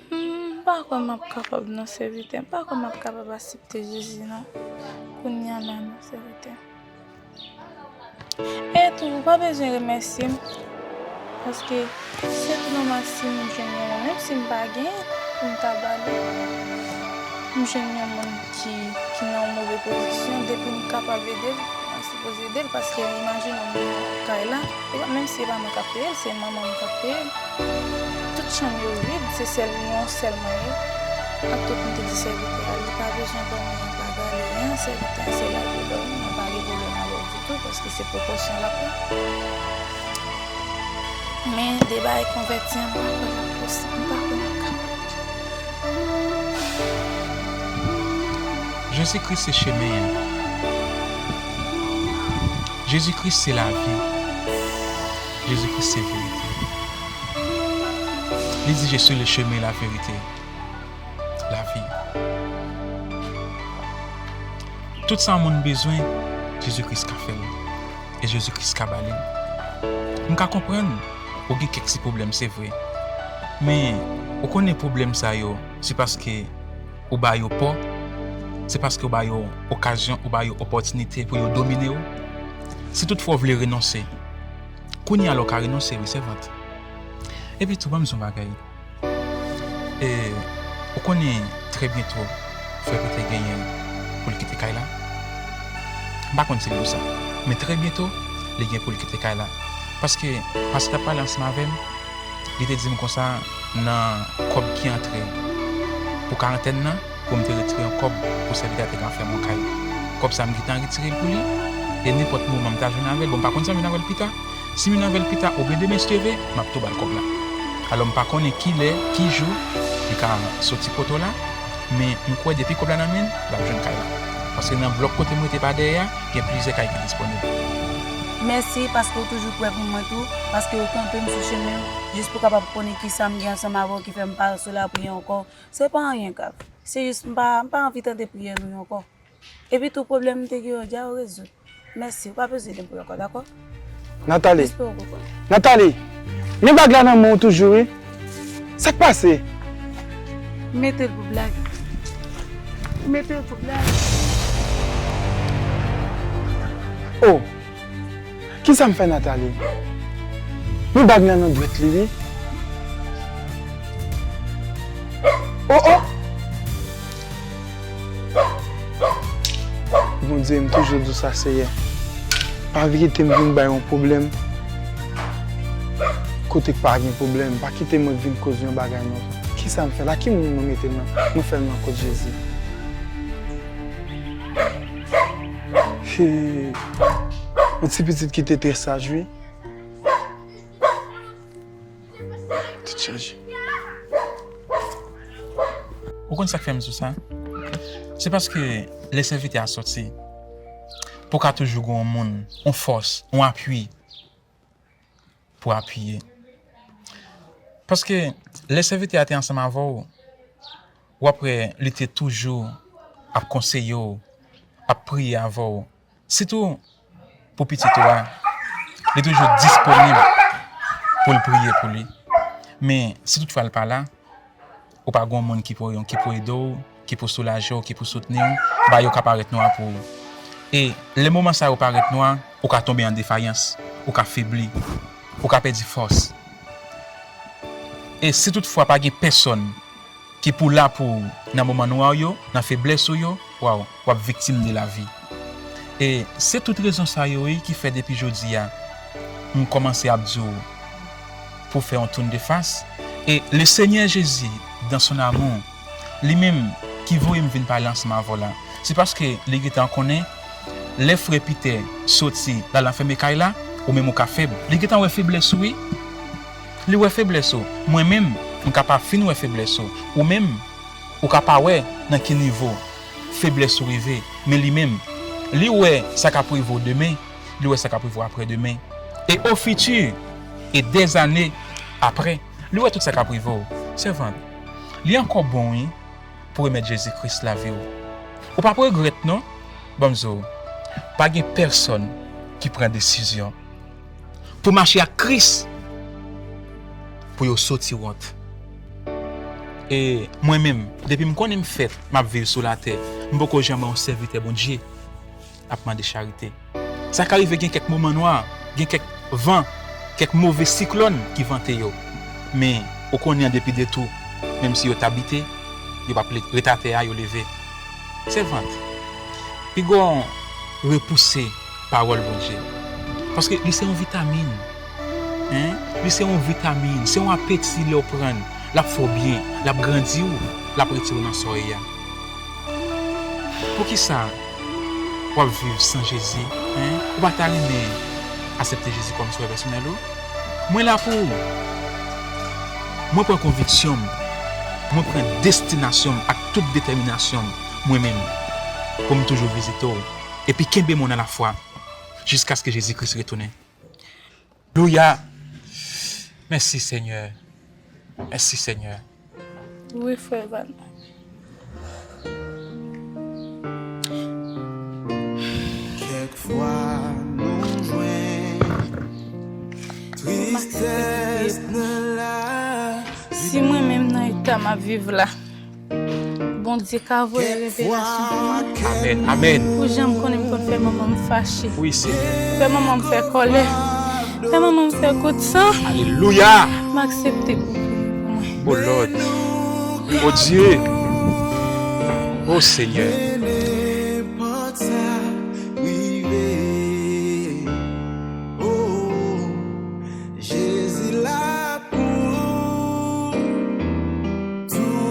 Hmm, m pa kwè m ap kapab non, sèvitè. M pa kwè m ap kapab aksepte Jezi non. Kounye a la non, sèvitè. E tou, ou pa bezwen remèsye m. Paske se tou nòmal si m jwenn yon moun, menm si m pa genyen pou m ta ba li, m jwenn yon moun ki, ki nan yon move pozisyon, depi m kapab ede l, mwen sipoze ede l, paske imajine w moun nan kay la, e pa, menm si se pa mwen k ap peye l, se manman m k ap peye l. Tout chanm yo vid, se sèl, yon sèl mwen ye. Ak tout, m te di sèvitè a, li pa bezwen dòmi, li pa gade, en, sèvitè a, se la l pou dòmi, mwen pa gen pwoblèm avè l ditou, paske se pwopòsyon l ap pran. Men de bagay konvèti an, m pa kwè l ap posib, m pa kwè l ap kapab. Jezi Kris se chemen an. Jezi Kris se lavi. Jezi Kris se verite. Li di, je suis le chemin, la vérité, la vie. Tout sa moun bezwen, Jezi Kris ka fè l. E Jezi Kris ka ba li l. M ka konprann ou gen kèk ti pwoblèm, se vre. Men, ou konnen pwoblèm sa yo, se paske ou ba yo pò, se paske ou ba yo okazyon, ou ba yo opòtinite pou yo domine w. Si toutfwa w vle renonse, kounye a la w ka renonse, wi, sèvant. Epi tou, ban m di w yon bagay. E, ou konnen, trè byento, frè Pitè genyen pou l kite kay la. M pa konn si l di w sa, men trè byento, li gen pou l kite kay la. Paske, pastè t ap pale ansanm avè m, li te di m konsa, nan kòb ki antre pou karantèn nan, pou m te retire yon kòb pou sèvitè a te ka fè m yon kay. Kòb sa, m gentan retire l pou li, e nenpòt moman m ta jwenn avè l, bon, m pa konn si m ap jwenn avè l pita. Si m jwenn avè l pita, oubyen demen si Dye vle, m ap tou ba l kòb la. Alò, m pa konnen ki lè, ki jou li ka soti kote w la, men m kwè depi kòb la nan men l, l ap jwenn kay la. Paske nan blòk kote m rete pa dèyè a, gen plizyè kay ki disponib. Mèsi paske w toujou prè pou mwen tou, paske w kanpe m sou chemen m, jis pou w kapab konnen kisa m gen ansanm avè w ki fè m pa sou lapriyè ankò. Se pa anyen grav. Se jis m pa, m pa anvi tande priyè nou yo ankò. Epi tou pwoblèm m te gen yo, dja yo rezoud. Mèsi, ou pa bezwen ede m pou yo ankò, dakò? Nathalie. Respè w, koko. Nathalie! Men bag la nan men w toujou, wi. Sa k pase? M mete l pou blag. M mete l pou blag. Oh! Kisa m fè Nathalie? Men bag la nan dwèt li, wi. Oh, oh! Bondye, m toujou di w sa, Seyè. Pa kite m vin bay yon pwoblèm kote k pa gen pwoblèm. Pa kite mwen vin koz yon bagay non. Kisa m fè la? Ki moun mwen mete nan, mwen fè l nan kot Jezi? Hey. Yon ti pitit ki te trè saj, wi. Tout chanje. Ou konn sa k fè m di w sa? Se paske lè sèvitè a soti, pou ka toujou gen yon moun, yon fòs, yon apui pou apiye. Paske lè sèvitè a te ansanm avè w, w ap wè li te toujou ap konseye w, ap priye avè w. Sitou pou pitit ou a, li toujou disponib pou l priye pou li. Men si toutfwa l pa la, ou pa gen yon moun ki pou, ki pou ede w, ki pou soulaje w, ki pou soutni w, bagay yo ka parèt nwa pou ou. E lè moman sa yo parèt nwa, ou ka tonbe an defayans, ou ka febli, ou ka pèdi fòs. E si toutfwa pa gen pèsòn ki pou la pou ou nan moman nwa w yo, nan feblès ou yo, waw, w ap viktim de lavi. E se tout rezon sa yo wi ki fè depi jodi a, m kòmanse ap di w pou w fè yon tounn de fas. E le Senyè Jezi, dans son amour, li menm ki voye m vin pale ansanm avè w la, se paske li gentan konnen lè frè Pitè soti l al anfème kay la, ou menm ou ka fèb. Li gentan wè feblès ou wi. Li wè feblès ou. Mwen menm, m ka pa fin wè feblès ou. Ou menm, ou ka pa wè nan ki nivo feblès ou rive. Men li menm, li wè sa k ap rive w demen, li wè sa k ap rive w aprè demen. E au futur, et des années après, li wè tout sa k ap rive w. Sèvant, li ankò bon wi pou remèt Jezi Kris lavi w. Ou p ap regrèt non. Ban m di w, pa gen pèsòn ki pran desizyon pou mache ak Kris pou yo soti wont. E mwen menm, depi m konnen m fèt, m ap viv sou latè, m poko janm wè yon sèvitè Bondye ap mande charite. Sa ka rive gen kèk moman nwa, gen kèk van, kèk move siklòn ki vante yo. Men, ou konnen an depi de tou, menm si yo ta bite, yo p ap ret atè a, yo leve. Sèvant, piga w repouse pawòl Bondye. Paske li se yon vitamin. Hein? Li se yon vitamin, se yon apeti lè w pran l. L ap fè w byen, l ap grandi w, l ap retire w nan sa w ye a. Poukisa w ap viv san Jezi? Hein? Ou pa ta renmen aksepte Jezi kòm Sovè pèsonèl ou? Mwen la pou ou. Mwen pran konviksyon m, mwen pran destinasyon m ak tout detèminasyon m, mwen menm, pou m toujou vizite w epi kenbe m nan lafwa jiskaske Jezi Kris retounen. Alelouya! Mèsi Senyè. Mèsi Senyè. Wi, frè Van. Kèk fwa nou jwenn tristès nan la. Si mwen menm nan eta m ap viv la, Bondye ka voye revelasyon pou mwen. Amèn, amèn. Ou janm konnen m konn fè manman m fache. Wi, Senyè. Fè manman m fè kòlè. Fè manman m fè kout san. Alelouya. M aksepte pou priye pou mwen. Oh Lord. Oh Dieu. Oh Senyè. Nenpòt sa rive, oh, Jezi la pou toujou.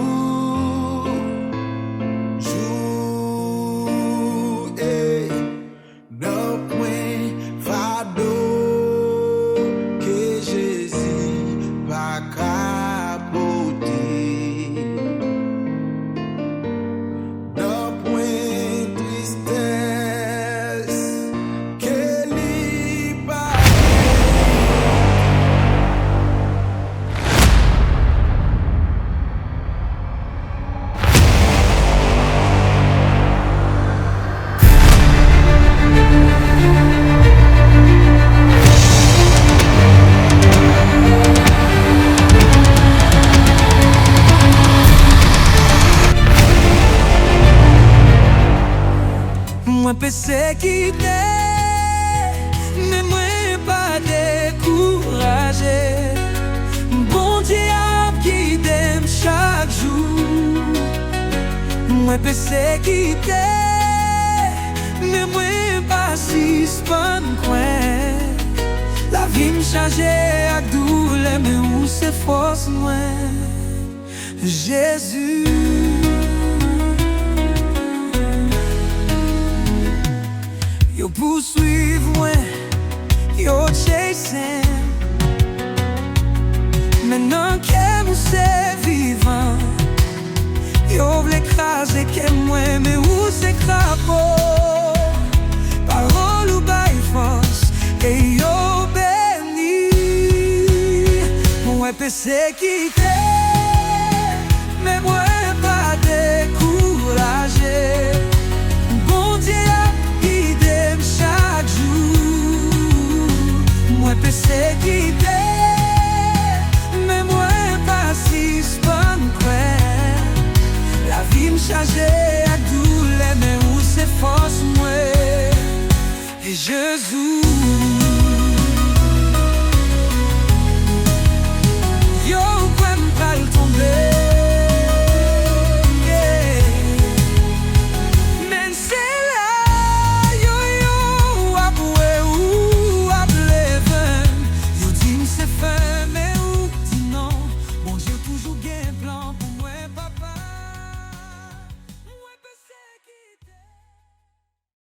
Ey, nanpwen fado ke Jezi pa ka pesekite, men mwen pa dekouraje. Bondye ap gide m chak jou. Mwen pesekite, men mwen pa sispann kwè. Lavi m chaje ak doulè, men ou se fòs mwen. Jezi, yo pouswiv mwen, yo chase m, men nan kè m ou se vivan. Yo vle kraze kè mwen, men ou se krapo. Pawòl ou bay fòs, e yo beni. Mwen pesekite, men mwen pa dekouraje. Bondye ap gide m chak jou. Mwen pesekite, men mwen pa sispann kwè. Lavi m chaje ak doulè, men ou se fòs mwen. E Jezi,